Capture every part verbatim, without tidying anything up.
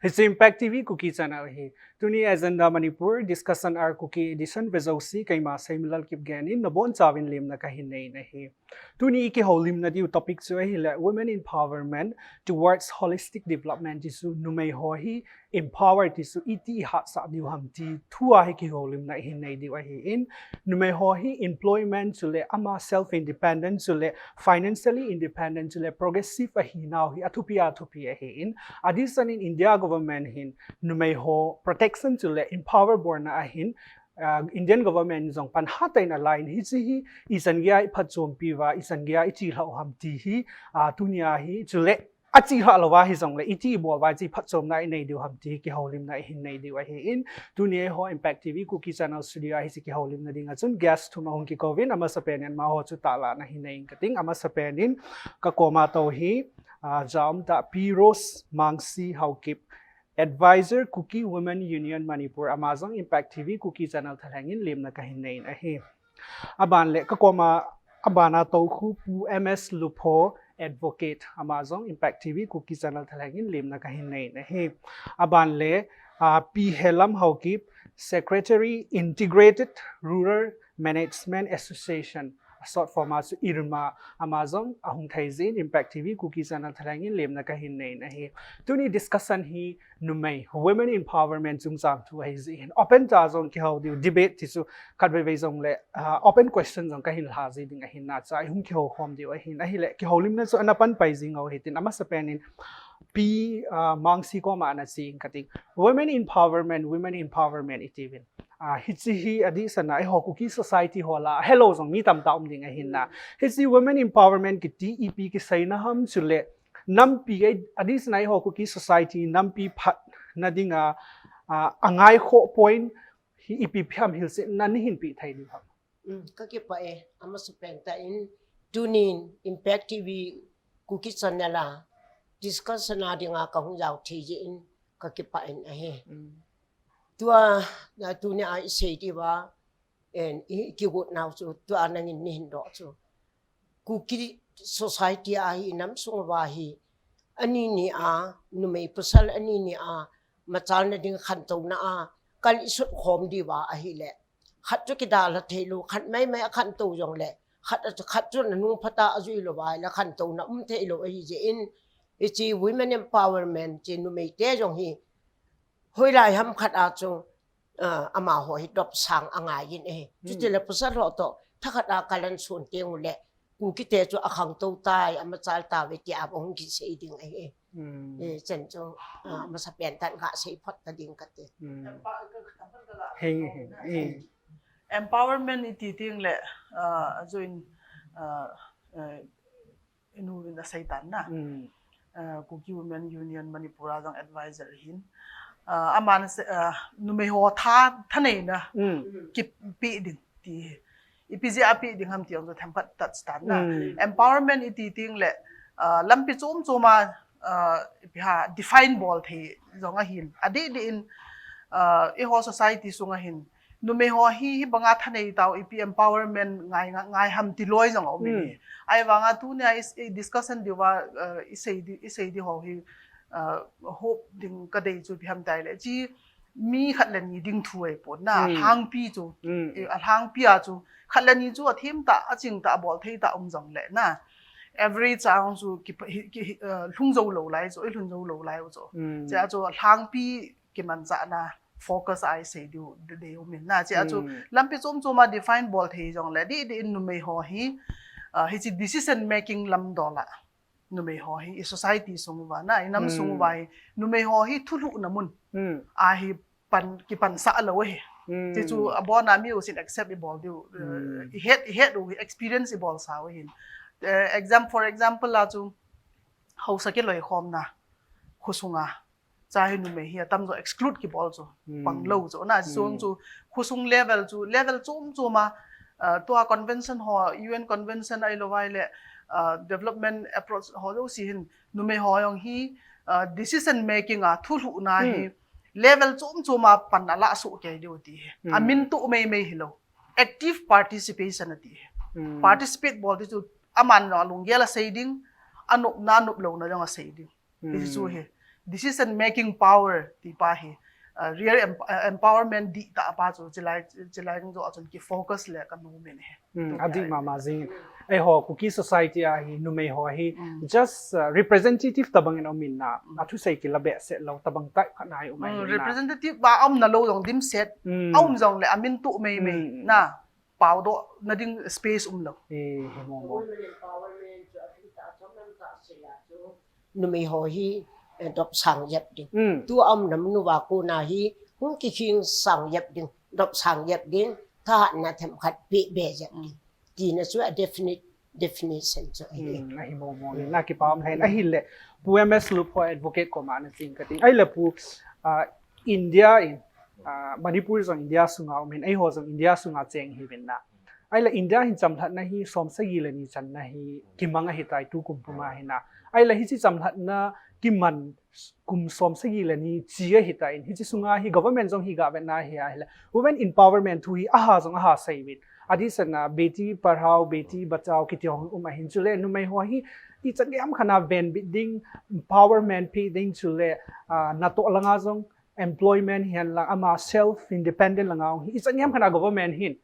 Hiche Impact T V Kuki Channel ahi. Tuni Agenda Manipur, Discussion Hour Kuki Edition, vejouse, keima Seimalal Kipgen in, nabonchauvin lemna kahin nei ahi. Tuni kihoulimna diu topic chu ahile, Women Empowerment Towards Holistic Development ti chu, numei ho hi empower ti chu iti ihatsah diu ham ti thua hi kihoulimna ihin nei diu ahin, numei ho hi employment chule ama self independent chule financially independent chule progressive ahinau hi athupi athupi ahin, adehset in India government hin numei ho protection chule empower bolna ahin, ah, Indian government jong pan hatah in aline hiche hi ichan geiya iphatchompi uva, ichan geiya ichihlah u ham ti hi, ah, tunia hi chule achihlah louva hijongle iti ibol uva hiche phatchomna inei diu ham ti hi kihoulimna ihin nei diu ahin, tuni eiho Impact T V Kuki Channel studio a hiche kihoulimna dinga chun guest thum ahung kikouvin, amasapen in amaho chu tahlah na hin nei inge kating, amasapen in kakoma tou hi, ah, jaumtah Pi Rose Mangsi Haokip, Advisor Kuki Women Union Manipur, ama jong Impact T V Kuki Channel thalheng in lemna kahin nei ahi. Aban le kakoma, abana tou khu Pu M S Lupho, Advocate, ama jong Impact T V Kuki Channel thalheng in lemna kahin nei ahi. Aban le, ah, Pi Helam Haokip, Secretary Integrated Rural Management Association, short form a chu IRMA, ama jong ahung thei jeh in Impact T V Kuki Channel thalheng in lemna kahin nei ahi. Tuni discussion hi numei, women empowerment chungchang thu ahi jeh hin open tah jong kihou diu, debate ti chu khatvei vei jongle, ah, open question jong kahin lha ji ding ahin, nacha ihung kihou khom diu ahin, ahile kihoulimna chu ana pan pai jing u hitin, amasapen in Pi, ah, Mangsi koma ana che inge kating. Women empowerment, women empowerment itiuvin, ah, hiche hi adehset na eiho Kuki society ho lah a helou jong mi tamtah um ding ahin na. Hiche women empowerment kiti ipi kiseina ham chule nampi, adehset na eiho Kuki society nampi phatna dinga, ah, angaikhoh point hi ipi ipi ham hilchetna neihin pe thei diu ham? Mm, kakipah e, amasapen tah in tunin Impact T V Kuki Channel a discussion a dinga kahung jao thei jeh in kakipah in ahi. Mm. Tua, na tunia isei diuva, en, i, ikigot nau chu, tua nangin neihin doh chu. Kuki society a hi, inam sung uva hi, ani ni a, numei pasal ani ni a, machalna ding khantouna a, kal isut khom diuva ahile, khat chu kidalha thei lou, khat maimai akhantou jongle, khat, khat chu nanung phatah a ajui louva ahile khantouna um thei lou ahi jeh in, hiche women empowerment, hiche numei te jong hi, hoilai ham khat a chu, ah, amaho hi dopsang angai in ahi. Chutile pasal ho toh thakhat a kal ahin son teng ule, Kuki te chu akhangtou tai, amachal tauve tia ahung kisei ding ahi. Mm. Eh, chen chu, ah, amasapen tah in kasei phot ta ding kati. Mm. Hei, hei, eh. Empowerment iti teng le, ah, ajoin, ah, eh, inu in asei tan na. Mm. Ah, Kuki Women Union Manipur a jong advisor ahin. Ah, aman asei, ah, numei ho tha, thaneina, mm, kipe ding ti. Ipi jeh a pe ding ham ti jong chu themkhat touch tan na. Mm. Empowerment iti teng le, ah, lampi chom chom a, ah, ipi ham define bol thei jong ahin. Adeh deh in, ah, eiho society sunga hin, numei ho hi, hibanga thanei tau, ipi empowerment ngai, ngai, ngai ham ti loi jong aum in ahi. Mm. Ahivanga tunia i, i discussion diuva, ah, isei di, isei di ho hi, ah, hope ding kadei chu ipi ham itile, hiche mi khat le ni ding thu ahipon na, mm, alhangpi chu, mm, eh, alhangpi a chu, khat le ni chu athim tah, aching tah, abol thei tah um jongle na, average a chu ki, ki, eh, lhung jou lou lai chu, ilhung jou lou lai u chu. Mm. Chea chu alhangpi kimanchahna focus a isei diu, de, dei um in na. Chea chu, mm, lampi chom chom a define bol thei jongle, deh deh in numei ho hi, ah, hiche decision making lam dol a numei ho hi, i society sung uva na, inam sung uva hi, numei ho hi thulhuhna mun, mm, a hi pan, kipansah lou ahi. Mm. Hiche chu abon a mi jousen accept ibol diu, eh, mm, ihet, ihet u hi experience ibolsa u ahin. Eh, exam-, for example a chu, haosa kiloikhomna, khosunga, chea hi numei hi atamjo exclude kibol chu, mm, panglou chu na, mm, chung chu, khosung level chu, level chom chom a, ah, tua convention ho, U N convention ahilou vai le, ah, development approach ho jouse hin, numei ho jong hi, ah, decision making a, thulhuhna hi, mm, level chom chom a pan alah soh kei diu ti hi. Mm. Amin toh mei mei hilou. Active participation ati hi. Mm. Participate bol ti chu, aman jong alunggel asei ding, anopna, anop louna jong asei ding. Hichu hi. decision making power ti pa hi, uh, real em- uh, empowerment di ta pa chu chilai chilai jong chu achun ki focus le ka nu min he. Hmm, adi mama jing. Eiho Kuki society a hi numei ho hi just uh, representative tabang in um in na. Athu sei kila be se lo tabang tai khat nai um ai. Representative ba um na lo dong dim set. Um jong le amin tu mei mei na. Pau do na ding space um lo. Eh, mo mo. Numei ho hi dop sang yep ding. Tu um nam nu wa ko na hi hung ki khing sang yep ding, dop sang yep ding, tha na them khat pe be yep ding. Ti na chu a definite definition chu ahi. Hmm, ahi mo mo ni na ki pam hen ahi le. Pu M S Lup ho advocate ko ma na ching ka ting. Ai le pu uh, India in uh, Manipur jong India sunga um in, eiho jong India sunga cheng hi vin na. Ai le India hin chamlhatna hi som sagi le ni channa hi kimang ahi tai tu kum puma hi na. Ai le hi chi chamlhatna kiman kum som sagi le ni chi ahi tai in hi chi sunga hi government jong hi ga vet na hi ahi le. Women empowerment thu hi aha jong aha sei vin. Adi sana beti padhao, beti bachao kiti hong um ahin chule numei ho hi i chan ge am khana ven bit ding, empowerment pi ding chule uh, na to langa jong employment hian lang ama self independent langa hong hi i chan ge am khana government hin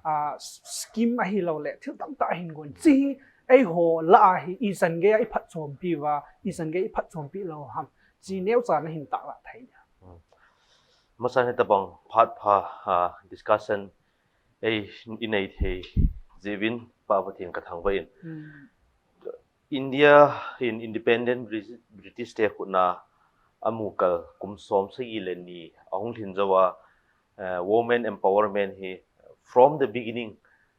uh, scheme ahi lo le thil tam ta hin gon chi hi eiho la a hi i chan ge i phat chom pi va i chan ge i phat chom pi lo ham chi neu cha na hin ta la thai nia. Masa ni tabang phat pha uh, discussion ei i nei thei jivin pa Pathian ka thangvah in. India in independent British te khutna a mukal kum som sagi le ni a hung lhin jowa uh, women empowerment hi from the beginning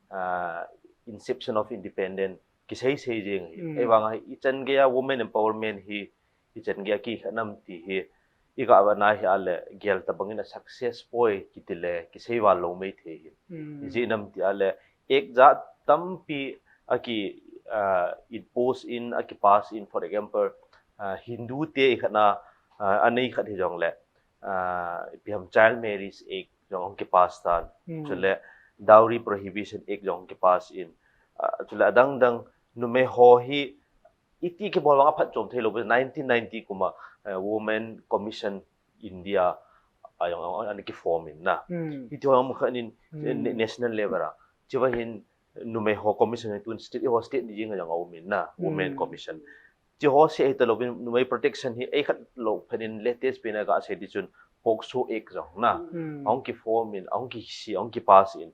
uh, inception of independent kisei sei jeng hi. Ei vang hi i chan gei a women empowerment hi i chan gei a ki khanam ti hi i ga va na hi a le gel ta bangin a success poi kiti le kisei val lo mai thei hi. Ji nam ti a le ek ja tampi a ki uh, impose in a ki pass in, for example uh, Hindu te i khana uh, a nei khat hi jong le uh, ipi ham child marriage act jong hong ki pass tan. Chule dowry prohibition act jong hong ki pass in. Uh, chule adang dang numei ho hi iti ki bol vang a phat chom thei lo nineteen ninety kuma uh, women commission India a jong an ki form in na. Iti ho mu khan in national level a chiva hin numei ho commission tu state ho state ni jing a jong a um in na women commission. Chi ho se ta lo numei protection hi ei khat lo phen in latest pen a ga se di chun POCSO act jong na. Hong ki form in hong ki si hong ki pass in.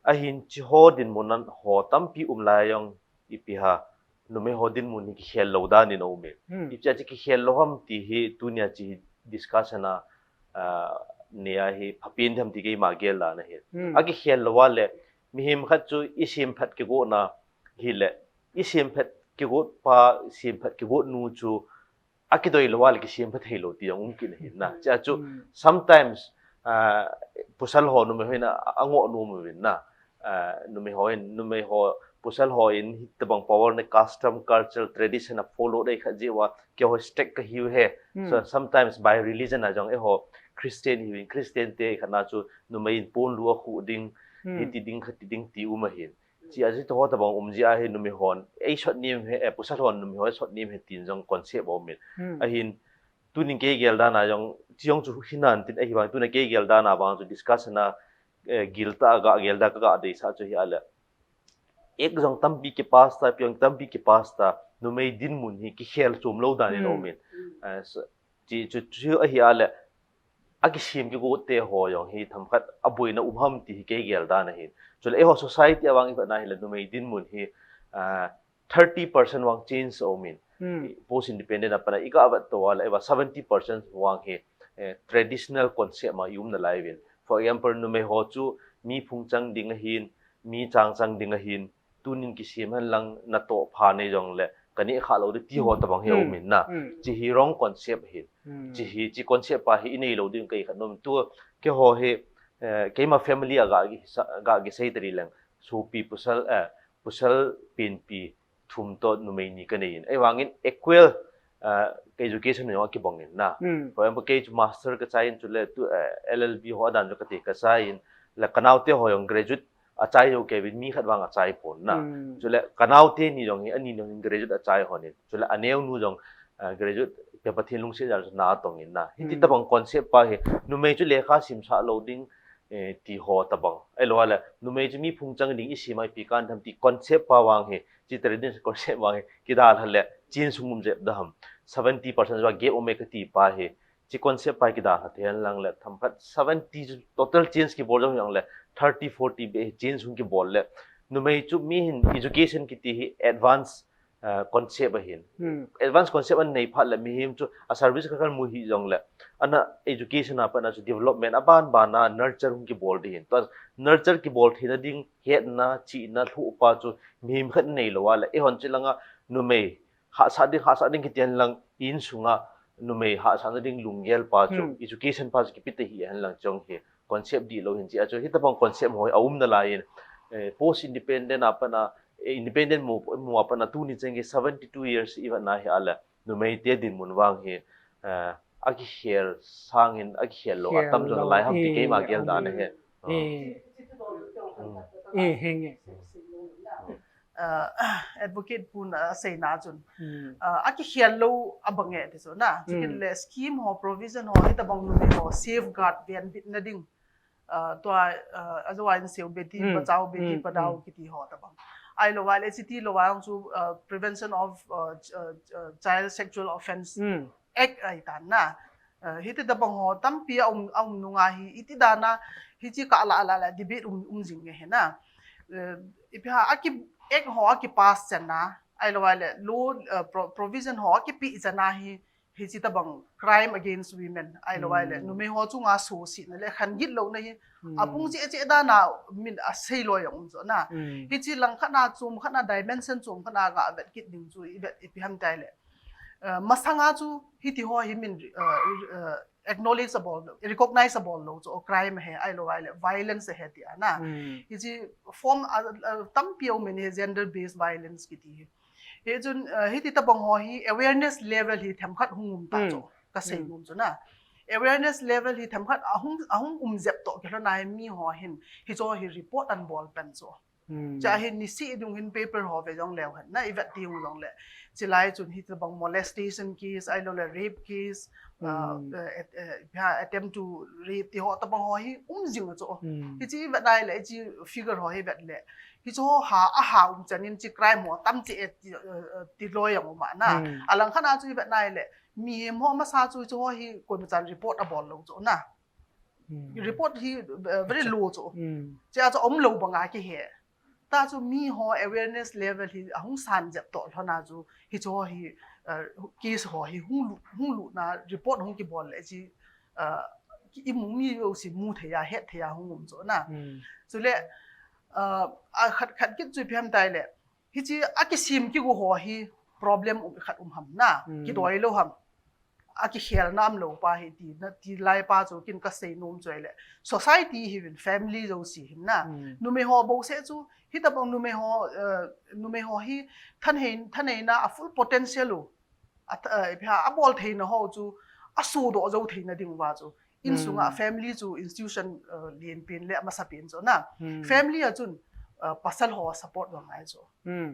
Ahin chi ho dinmun ho tampi um lai jong ipi ha numei ho dinmun hi kikhel lo dan in a um in. Ipi a chi kikhel lo ham ti hi tunia chi hi discussion a uh, nia hi phapin tham ti keima gel la na hi. A kikhel lo wa le mihem khat chu i sim phat ki go na hi le i sim phat ki go pa sim phat ki go nu chu a ki doi lo wa le ki sim phat thei lo ti jong um ki na hi na. Chi a chu sometimes uh, pusal ho numei ho in a ngo nu mu vin na. Uh, numei ho in numei ho pusal ho in tabang power ne custom culture tradition a follow dei khat ji wa ke ho strict ka hiu he. So sometimes by religion a jong e ho Christian hiu in Christian te khat na chu numei in pon lu a khu ding hi ti ding khat ti ding ti um a hin. Chi a ji to ho tabang um ji a hi numei hon ei sot nim he e pusal hon numei ho sot nim he tin jong concept um in. A hin tunin kei gel dan a jong chi jong chu hinan tin ahi vang tuna kei gel dan a vang chu discussion a gil ta ga gel da ka ga dei sa chu hi a le ek jong tampi ki pass ta piang tampi ki pass ta numei dinmun hi kikhel chom lo dan in um in. Chi chu chu ahi a le a kisim ki go te ho jong hi tham khat a boina um ham ti hi kei gel dan a hin. Chule e ho society a vang i na hi le numei dinmun hi thirty percent wang change a um in. Post independent a pana i ka vat to a le eva seventy percent wang hi eh, traditional concept ma i um na lai vin. For example, numei ho chu mi phung chang ding a hin, mi chang chang ding a hin, tunin kisim han lang na to pha nei jong le ka ni kha lo de ti ho tabang hi um in na. Chi hi wrong concept hin. Chi hi chi concept pa hi i nei lo ding kai khat nom tu ke ho hi eh, keima family a ga gi sa- ga gi sei tari lang. Sopi pusal eh, pusal pinpi thum to numei ni ka nei in. Ei vangin equal uh, education ni ki bong in na. For example, ke master ka chai in chule tu uh, L L B ho adan ka ti ka chai in la kanau te ho jong graduate a chai jo ke vin mi khat vang a chai pon na. Chule kanau te ni jong hi ani jong graduate a chai ho ni. Chule aneu nu jong uh, graduate Pathen lungset jal chu na atong in na. Hiti tabang concept pa hi, numei chu lekha simsah lou ding, eh, ti ho tabang. Ahilou le, numei chu mi phung chang ding isem a ipi kan tham ti concept pa vang hi, chi tradition concept vang hi, kidalha le, change hung um jep da ham. Seventy percent va gap um e kati pa hi, chi concept pa hi kidalha thei hen lang le, themkhat seventy chu total change kibol jong jong le, thirty, forty beh hi change hung kibol le, numei chu mi hin education kiti hi advance, uh, concept ahin. Advance concept anei phat le mihem chu a service kha kal mu hi jong le, ana education a pat na chu development aban ban a nurture hung kibol ding hin. Tua nurture kibol theina ding hetna, chihna, lhuh pa chu mihem khat nei lou a le, eihon chi langa numei hahsa ding, hahsa ding kiti hen lang, insunga numei hahsatna ding lunggel pa chu, education pa chu kipe ta hi hen lang chong hi concept dihlou hin chi a chu, hitabang concept ho hi aum nalai in, eh, post independent a pat na, eh, independent mu, mu a pat na tuni cheng hi seventy two years i vat na hi a le, numei te dinmun vang hi, eh, akikhel sangin akikhel lou atam jo nalai ham ti keima gel dan ahi. Eh, eh, henge. Uh, advocate pun, uh, aseina chun, uh, akikhel lou abang e ti chu na. Chukit le scheme ho, provision ho, hitabang numei ho safeguard, venbitna ding. Uh, tua, uh, ajo a inseu beti bachao, beti padhao kiti ho tabang. Ahilou le, chiti lou vang chu, uh, Prevention of, uh, ch-, uh, uh, Child Sexual Offence Act ahi tan na. Uh, hiti tabang ho tampi aum, aum nunga hi, iti dan a, hichi kah la, la, la debate um, um jing nge hi na. Uh, ipi ham, aki, act ho aki pass chan na, ahilou le, law, uh, pro-, provision ho aki pe chan na hi, hichi tabang crime against women, ahilou le, numei ho chunga sositna le, khan gitlouna hi, apung cheh cheh dan a min asei lou jong um chu na. Hichi lang khat na, chom khat na, dimension chom khat na ga vet kit ding chu, i vet ipi ham ti le. Uh, masanga chu hiti ho hi min, uh, uh, acknowledge abol, recognize abol lou chu, o crime ahi, ahilou le, violence ahi ti a na. Hichi form, uh, uh, tampi aum in hi gender based violence kiti hi. Hichun, uh, hiti tabang ho hi awareness level hi themkhat hung um ta chu, kasei nom chu na. Awareness level hi themkhat ahung, ahung um jep toh kilhon a hi mi ho hin, hicho hi report anabol pen chu. Cha hi nisi dung hin paper ho ve jong leu hen na, i vet ding jong le. Chilai chun hitabang molestation case, ahilou le rape case, uh, uh, at-, uh, ha, attempt to rape ti ho tabang ho hi um jing chu. Hichi i vet nai le, hichi figure ho hi vet le. Hicho ha, aha um chan in chi crime ho tam chi e ti, uh, uh, ti lou jong um a na. Alang khat na chu i vet nai le, mihem ho masa chu hicho hi koima chan report abol lou chu na. Report hi, uh, very low chu. Chia chu um lou banga kihe. Ta chu mi ho awareness level hi ahung san jep toh lhon a chu, hicho hi, uh, case ho hi hung lu, hung lutna report hung kibol le chi, uh, ki imu mi jouse mu thei a, het thei a hung um chu na. Chule, uh, a khat khat kit chu ipi ham ti le, hichi akisem kigo ho hi problem um khat um ham na, kidoi lou ham. Akikhelna umlou pa hi ti na, ti lai pa chu kin kasei nom chu le. Society hi vin, family jouse hin na. Numei ho bouseh chu, hitabang numei ho, uh, numei ho hi thanhei, thaneina a full potential u. A, uh, ipi ham, abol theina ho chu, asodoh jou theina ding uva chu. Insunga family chu institution, uh, lienpen le amasapen chu na. Family a chun, uh, pasal ho support jong ngai chu.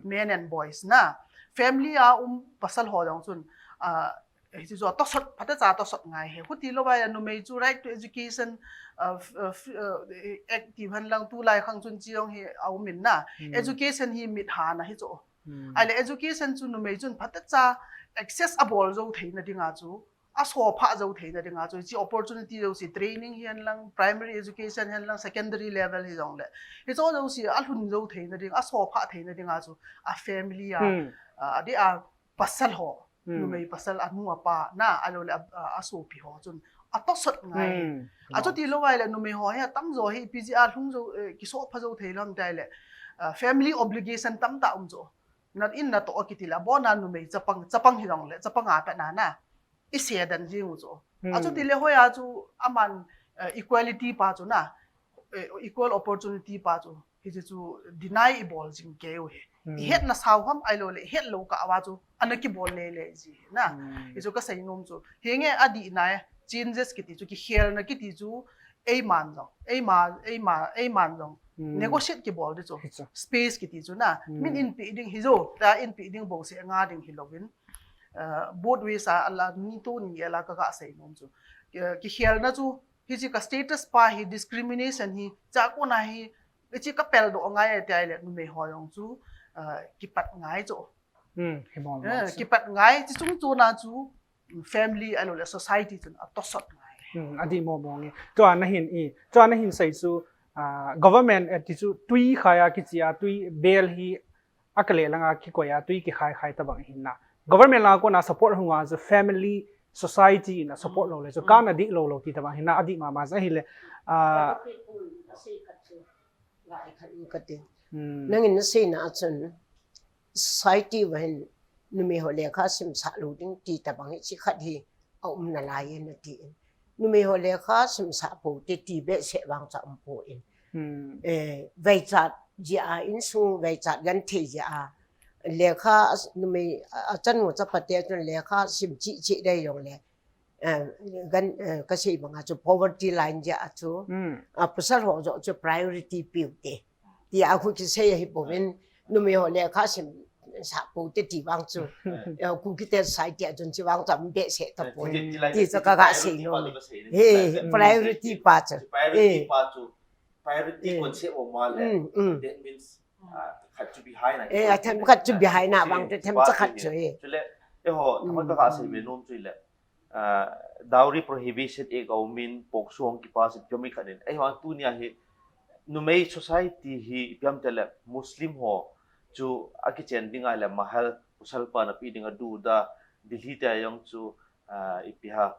Men and boys na. Family a um pasal ho jong chun, uh, hichu tosot, phatecha tosot ngai e. Huti lou vai a numei chu right to education, uh, f-, uh, f-, uh, active hen lang tulai khang chun chi jong hi aum in na. Education hi mit hana hi chu. Ahile education chu numei chun phatecha access abol jou theina dinga chu, asophah jou theina dinga chu, chi opportunity jouse, training hihen lang, primary education hihen lang, secondary level hi jong le. Hicho jouse alhun jou theina ding, asophah theina dinga chu, a family a, a, adeh a pasal ho. Numei pasal anu apa, na, ahilou le a, a, asopi ho chun. Atosot ngai. Achuti lou vai le numei ho hi atamjo hi ipi jeh a lhung jou, eh, kisopha jou thei lou ham ti le. Ah, family obligation tamtah um chu. Na in natoh kiti le, abona numei chapang, chapang hi jong le, chapang a pat na na. I sedan jing u chu. Achuti le hoiya chu aman, eh, equality pa chu na. Eh, equal opportunity pa chu. Hichu chu deny ibol jing kei u hi. Ihetna sao ham ahilou le, ihet lou kah uva chu, ana kibol lele ji na. Hichu kasei nom chu. Hinge adih nai, changes kiti chu, kikhelna kiti chu, eiman jong, eima, eima, eiman jong. Negotiate kibol ding chu. Space kiti chu na. Min inpi ding hi jo, ta inpi ding bouseh nga ding hilouvin. uh, both ways a ala ni to ni ala ka ga sei nom chu. Ki, kikhelna chu hichi ka status pa hi discrimination hi cha ko na hi hichi ka pel do ngai a ti ai le numei ho jong chu uh, kipat ngai chu. Hmm, hi mo mo. Eh, kipat ngai chi chung chu na chu family a lo le society chun a tosot ngai. Hmm, a di mo mo nge. Tua na hin i, tua na hin sei chu uh, government eh, ti chu tui khaya kichi a tui bel hi a kale langa kikoi a tui kikhai khai tabang hin na. Government la ko na support hunga chu family society na support lo le chu ka na di lo lo ti tabang hin na a di ma ma sa hi le. Ah, nangin na sei na chun society va hin numei ho lekha sim sa lo ding ti tabang hi chi khat hi a um na lai na ti. Numei ho lekha sim sa po te ti be se vang cha um po in. Hmm. Eh, vai chat ji a in su vai chat gan thei ji a. Lekha numei a chan ngo cha pa te chun lekha sim chi chi dai jong le. Eh, gan eh, ka sei banga chu poverty line ji a chu. Hmm. A pasal ho jo chu priority piu te. Ti a khu ki sei hi po vin numei ho lekha sim sa po te ti vang chu. Eh, Kuki te society a chun chi vang cha um be se ta po. Ti cha ka ga sei no. He priority pa chu. Priority pa chu. Priority concept of ma le. That means uh, khat chu behind na. Eh, a them khat chu behind na bang te them cha khat chu. Chule e ho, thama ka ga sei me nom chu le. Uh, dowry prohibition e ga umin pok suang kipa se pyomi khat in. E ho tu nia hi numei society hi piam te le Muslim ho chu a kichen dinga le mahal pasal pa na pi dinga du da Delhi te jong chu uh, ipi ha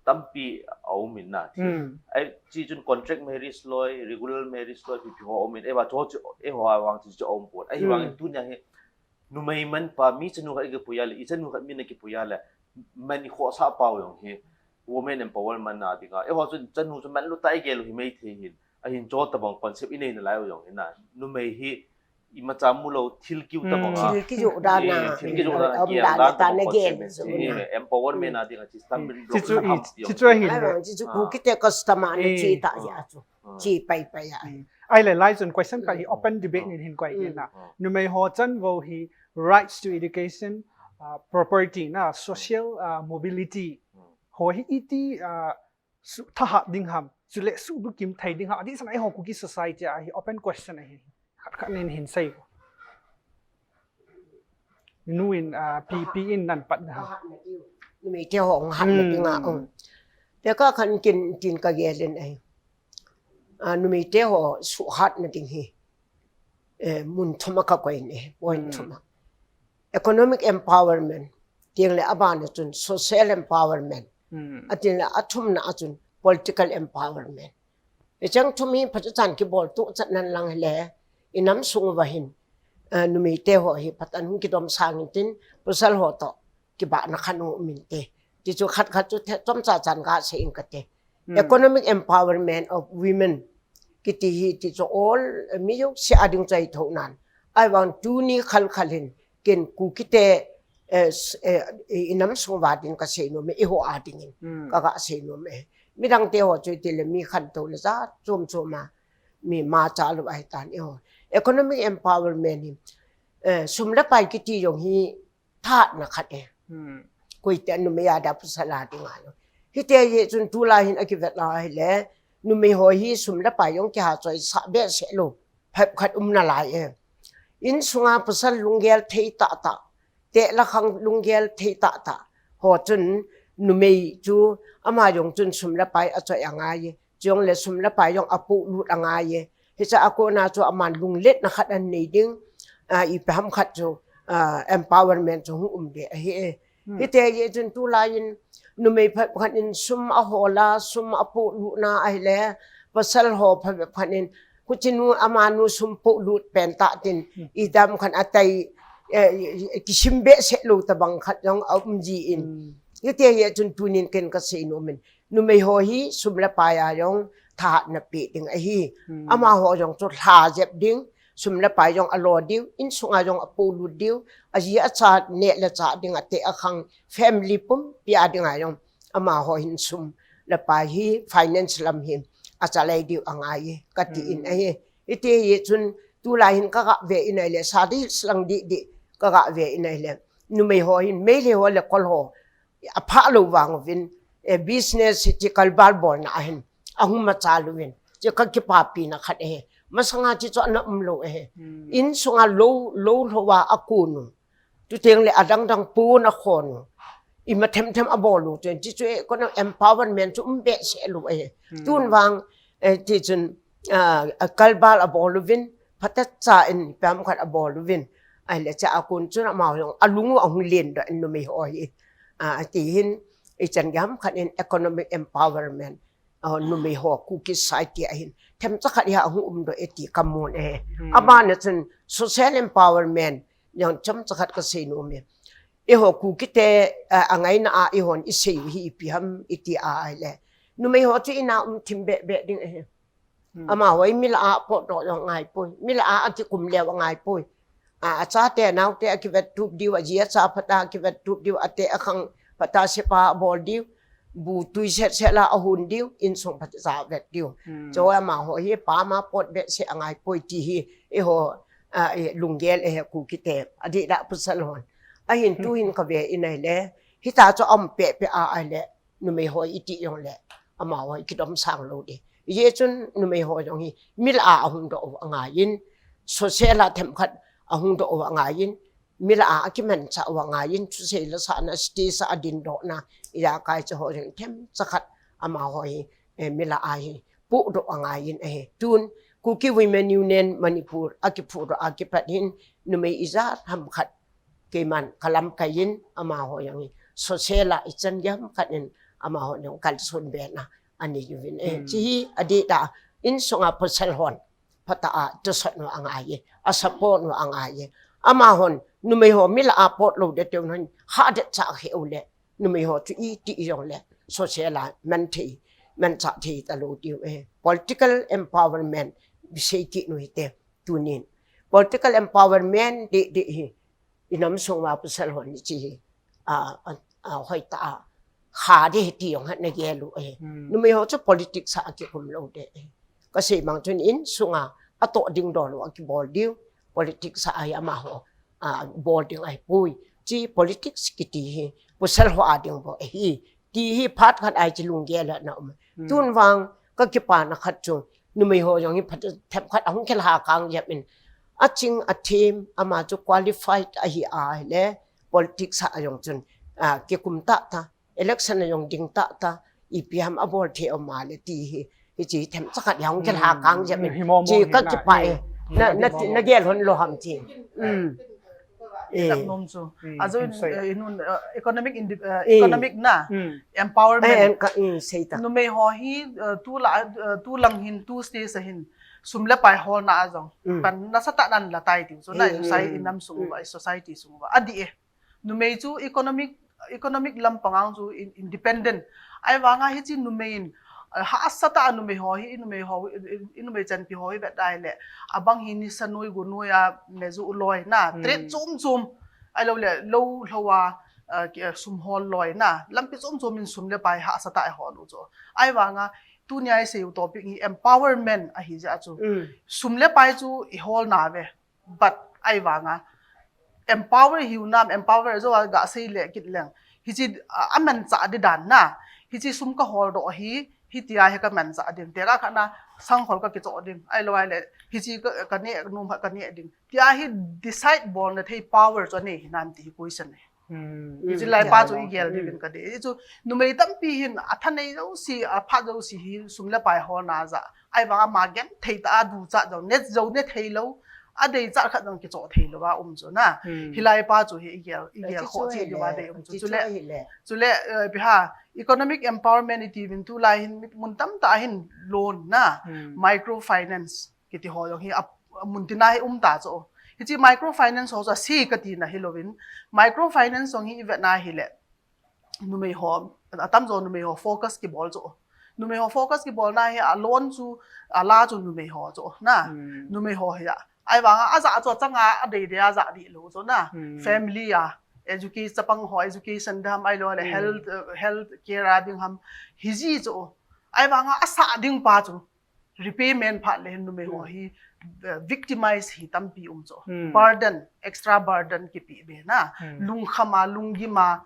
tampi a um in na ti. Hmm. Ai chi chun contract marriage loi, regular marriage loi, ipi ho um in. Ei va cho chu, ei ho a vang chu cho um pon. Ai vang tu nia hi numei man pa mi chanu khat ki puya le, i chanu khat mi na ki puya le, man i kho sa pau jong hi women empowerment na dinga. Ei ho chu chanu chu man lu tai gel hi mei thei hin. A hin cho tabang concept i nei na lai jong hin na. Numei hi imacha mu lo thil kiu tabang a. Thil kiu dan a. Thil kiu dan a. Kiu dan a ta na gen. Empowerment a ding a chi stumbling block. Chi chu hi. Ai bang chi chu Kuki te custom a na chi ta ya chu. Chi pai pai ya. Ai le lai chun question khat hi open debate nin hin koi ke na. Numei ho chan vo hi rights to education, uh, property na social uh, mobility. Ho hi iti uh, su thahat ding ham, chule su dukim thei ding ham, adi sana ei ho Kuki society a hi open question a hi. Khat khat nin hin sei ko. Nu in, ah, pi, pi in nan pat na ham. Numei te ho hung hat na ding a, um. Te ka khan kin tin ka gel in ai. Ah, numei te ho su hat na ding hi. Eh, mun thum a ka koi ne, point thum a. Economic empowerment, tiang le abana chun social empowerment, atin le athumna a chun political empowerment. Echang thum hi phatechan kibol tu chat nan lang le, i nam sung uva hin, eh, numei te ho hi phat an hung kidom sang in tin, pasal ho to, kibahna khan u min te. Ti chu khat khat chu the, chomcha chan ka sei in ka te. Economic empowerment of women. Kiti hi ti chu all, eh, mi jong si a ding chai tho nan. Ai vang tuni khal khal hin ken Kuki te, eh, i nam sung uva ding ka sei nom e, i ho a ding in. Ka ga sei nom e. Midang te ho chu ti le mi khan to le za chom chom a. Mi ma cha lu ai tan i ho. Economic empowerment hi, eh, sum le pai kiti jong hi thahatna khat e. Koite numei a da pasal a ding a lo. Hite hi chun tulai hin a kivet lai le, numei ho hi sum le pai jong kiha choi sa be se lo. Phep khat um na lai e. In sunga pasal lunggel thei ta ta. Te la khang lunggel thei ta ta. Ho chun numei chu ama jong chun sum le pai a choi a ngai e. Chong le sum le pai jong a pu lut a ngai e. Hicha a kona chu aman lunglet na khat an nei ding, a, i pe ham khat chu, a, empowerment chu hung um de ahi e. Hite ye chun tulai in numei phat khat in sum a hol a, sum a pu lut na ahi le, pasal ho phat khat in, kuchinu amanu sum pu lut pen ta tin, i dam khan a tai, eh, kisim be se lo ta bang khat jong a um ji in. Hite ye chun tunin ken ka sei nom in. Numei ho hi sum le pai a jong thahatna pe ding ahi. Ama ho jong chu lha jep ding, sum le pai jong a lo diu, in sunga jong a pu lut diu, a ji a cha ne le cha ding a te a khang family pumpi a ding a jong ama ho hin sum le pai hi finance lam hi a cha lai diu a ngai e, ka ti in ahi. Ite ye chun tulai hin ka ga ve in ai le sa di slang di di ka ga ve in ai le. numei ho hin, Meitei ho le Kol ho, apha lou vang uvin, eh, business hi chi kalbal bolna ahin, ahung machal uvin, chi kakipapina khat ahi. Masanga chi chu ana um lou ahi. Hmm. Insunga lou, lou lhou a akon u. Chuteng le adang dang pon akhon u. Ima them them abol u, chun chi chu economic empowerment chu um behseh lou ahi. Hmm. Tun vang, eh, ti chun, ah, a kalbal abol uvin, phatecha in pam khat abol uvin. Ahile cha akon chun amau jong alung u ahung len doh in numei ho hi. Ah, ati hin, ichan gei ham khat in economic empowerment. Ah, numei ho Kuki society ahin. Themcha khat hi ahung um doh e ti kamun e. Hmm. Abana chun social empowerment jong chomcha khat kasei nom e. Eiho Kuki te, ah, angaina a eihon isei u hi ipi ham iti a ahile. Numei ho chu ina um thim beh beh ding ahi. Hmm. Amaho hi mi lah a potdoh jong angai poi. Mi lah a akikum leu angai poi. A, achate anaote akivettup diu, aji acha phatah akivettup diu, ateh akhang phatah a sepa abol diu, bu tui set set la ahon diu, insung phatah a vet diu. Hmm. Chu amaho hi pam a pot behseh angai poi ti hi, eiho, a, e, lunggel ahi Kuki te, adih lah pasal hon. Ahin tu hin kave in ahile, hita chu aum peh peh a ahile, numei ho iti jongle, amaho hi kidom sang lou ding. Hijeh chun numei ho jong hi mi lah a ahung doh u angaiyin, social a themkhat ahung doh u angaiyin, mi lah a akimanchah u angaiyin, thusei lasahna, stage a adindohna, ijakai chu ho jong themcha khat amaho hi, eh, mi lah a hi pohdoh angaiyin ahi. Tun Kuki Women Union Manipur akiphutdoh a kipat hin numei ijat ham khat keiman kalamkai in amaho jong hi social a ichan gei ham khat in amaho jong kalson bena anei uvin e. Hmm. Chi hi adih tah a insunga pasal hon phatah a tosot u angaiye, asupport u angaiye. Amahon numei ho mi lah a pot lou ding tiu hin hahdet cha khe u le numei ho chu iti jongle social a manthei, manchah thei talou diu e. Political empowerment bisei kit u hite. Tunin political empowerment dih dih hi inam sung uva pasal hon ichi hi, a, a, a, hoitah a kha ding ahi ti jong hi nagel u ahi. Hmm. Numei ho chu politics a akikum lou ding ahi. Kasei mang chun insunga atoh ding dol u akibol diu, politics a ahi amaho, a, bol ding ahipoi. Chi politics kiti hi pasal ho a ding bou ahi. Ti hi phat khat a ichi lunggel a na um. Hmm. Tun vang kakipana khat chu numei ho jong hi phat themkhat ahung khelha kang jep in. Aching athem ama chu qualified ahi ahile politics a jong chun, a, kikum tah tah, election a jong ding tah tah, ipi ham abol thei um a le ti hi, hichi themcha khat ahung khelha kang jep in. Hmm. Hi mo mo chi hi kakipah e. Na, na, nagel hon lou ham chi. Hmm. Eh. Tah nom chu. Hmm, ajou in, eh, inun, eh, economic inde-, eh, economic na, hmm, empowerment. Eh, en ka, hmm, sei ta. Numei ho hi, eh, tu la, eh, tu lang hin, tu stage a hin, sum le pai holna a jong. Hmm. Pan nasatah nan la tai tiu. So na, hmm, society, hmm, nam sung uva, society sung uva. Adih e. Numei chu economic, economic lampang a chu in-, independent. Ahivanga hichi numei in, eh, hahsatah a numei ho hi, inumei ho, i, i, inumei chanpi ho hi vet dai le. Abang hi nisa noi go noi a me ju loi na, hmm, trade chom chom. Ahilou le, lou lhou a, eh, ki, eh, sum hol loi na. Lampi chom chom in sum le pai hahsatah a hol u chu. Ahivanga, tunia isei u topic hi empowerment ahi jeh a chu. Hmm. Sum le pai chu ihol nauve. But ahivanga empower hiu nam, empower jou a gasei le kit leng. Hichi, a, amanchah ding dan na. Hichi sum kahol doh hi, hitia hi kamanchah ding. Tekah khat na sangkhol kakichoh ding. Ahilou ahile, hichi ka, kaneh nom khat kaneh ding. Tia hi decide bolna thei power chu anei hinam ti hi question ahi. Hmm. Hichi lai pa chu igel ding in kadei. Hichu numei tampi hin athanei jouse, aphat jouse hi sum le pai holna jah. Ahivanga ama genthei tah a duchat jou, ne jou ne thei lou, adeichat khat jong kichoh thei lou a um chu na. Hmm. Hilai pa chu hi igel, igel khoh chu ding a dei um chu. Chule, chule, eh, ipi ham, economic empowerment iti uvin tulai hin mun tamtah a hin loan na, hmm, microfinance kiti ho jong hi a, a mun tina hi um ta chu. Hichi microfinance ho chu ase katina hilouvin, microfinance jong hi ivet na hile, numei ho, atamjo numei ho focus kibol chu. Numei ho focus kibolna hi a loan chu, ala chu numei ho chu na. Hmm. Numei ho hi a. Ahivanga ajah chu achanga adei dei a jah dih lou chu na. Hmm. Family a, educate, chapang ho education ding ham ahilou le, hmm, health, eh, health care a ding ham. Hiji chu. Ahivanga asah ding pa chu repayment phat le hin numei ho hi, uh, victimize hi tampi um chu. Hmm. Burden, extra burden kipe be na. Hmm. Lungkham a, lunggim a,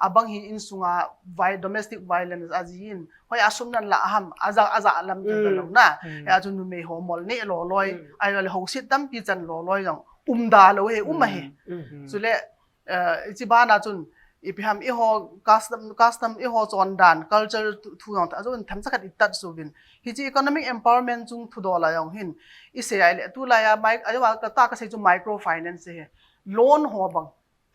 abang hi insunga vi-, domestic violence ajin. Hoi a sum nan la ham, aja, aja lam ta Hmm. lo na. Hmm. Ya chu numei ho mol ne lo loi. Hmm. Ai le ho sit tampi chan lo loi jong. Um da lo he, um a he. Hmm. Hmm. Chule, uh, ichi bana chun, ipi ham eiho custom, custom eiho chondan, culture thu, thu jong ta, chun themcha khat i tat suvin. Hichi economic empowerment chung thudol a jong hin. I sei ai le, tulai a, mic-, ai wa ka ta ka sei chu microfinance he. Loan ho bang,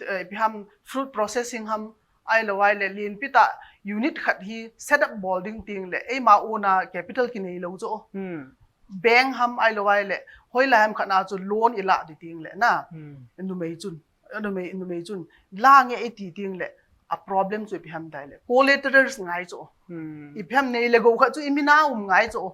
eh, ipi ham fruit processing ham, ai lo ai le, lin pi ta unit khat hi set up bol ding ting le, eima own a capital kinei lo chu. Hmm. Bank ham ai lo ai le, hoi la ham khat na chu loan i la di ting le na. Hmm. Numei chun, numei, numei chun, la nge i ti ting le, a problem chu ipi ham tai le, collaterals ngai chu. Hmm. Ipi ham nei le gou khat chu i mina um ngai chu.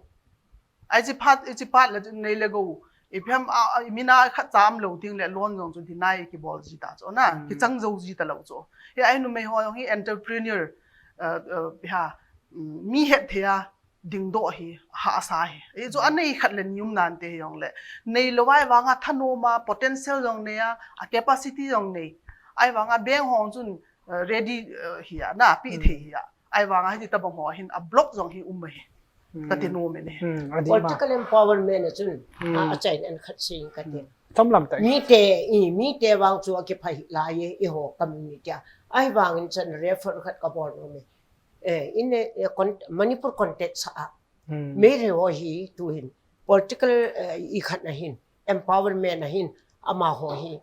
Ai chi phat, i chi phat le chu nei le gou. Ipi ham a, a, i mina khat cham lo ting le loan jong chu deny kibol ji ta chu na, Hmm. kichang jo ji ta lo chu. He ai numei ho jong hi entrepreneur, uh, uh, ha, um, mi het thei a, dingdoh hi, hahsa hi. Ei chu a nei khat le ni um nante hi jong le. Nei lo ai vanga thanom a, potential jong nei a, a capacity jong nei. Ai vanga bank ho chun, uh, ready, uh, hi a, na pi Hmm. thei hi a. Ai vanga hiti tabang ho hin a block jong hi um hi. Hmm. Ka ti nom e ne. Hmm, a di ma. Political empowerment a chun, Hmm. a, a chain an khat sing ka ti. Hmm. Tam lam ta. Mi te, i, mi te vang chu a kiphai lai e, eiho community a. Ai vangin chan refer khat ka bol nom e. Eh, in a, eh, con-, Manipur context a. Hmm. Meitei ho hi tuhin political, eh, i khat na hin, empowerment na hin, amaho hi,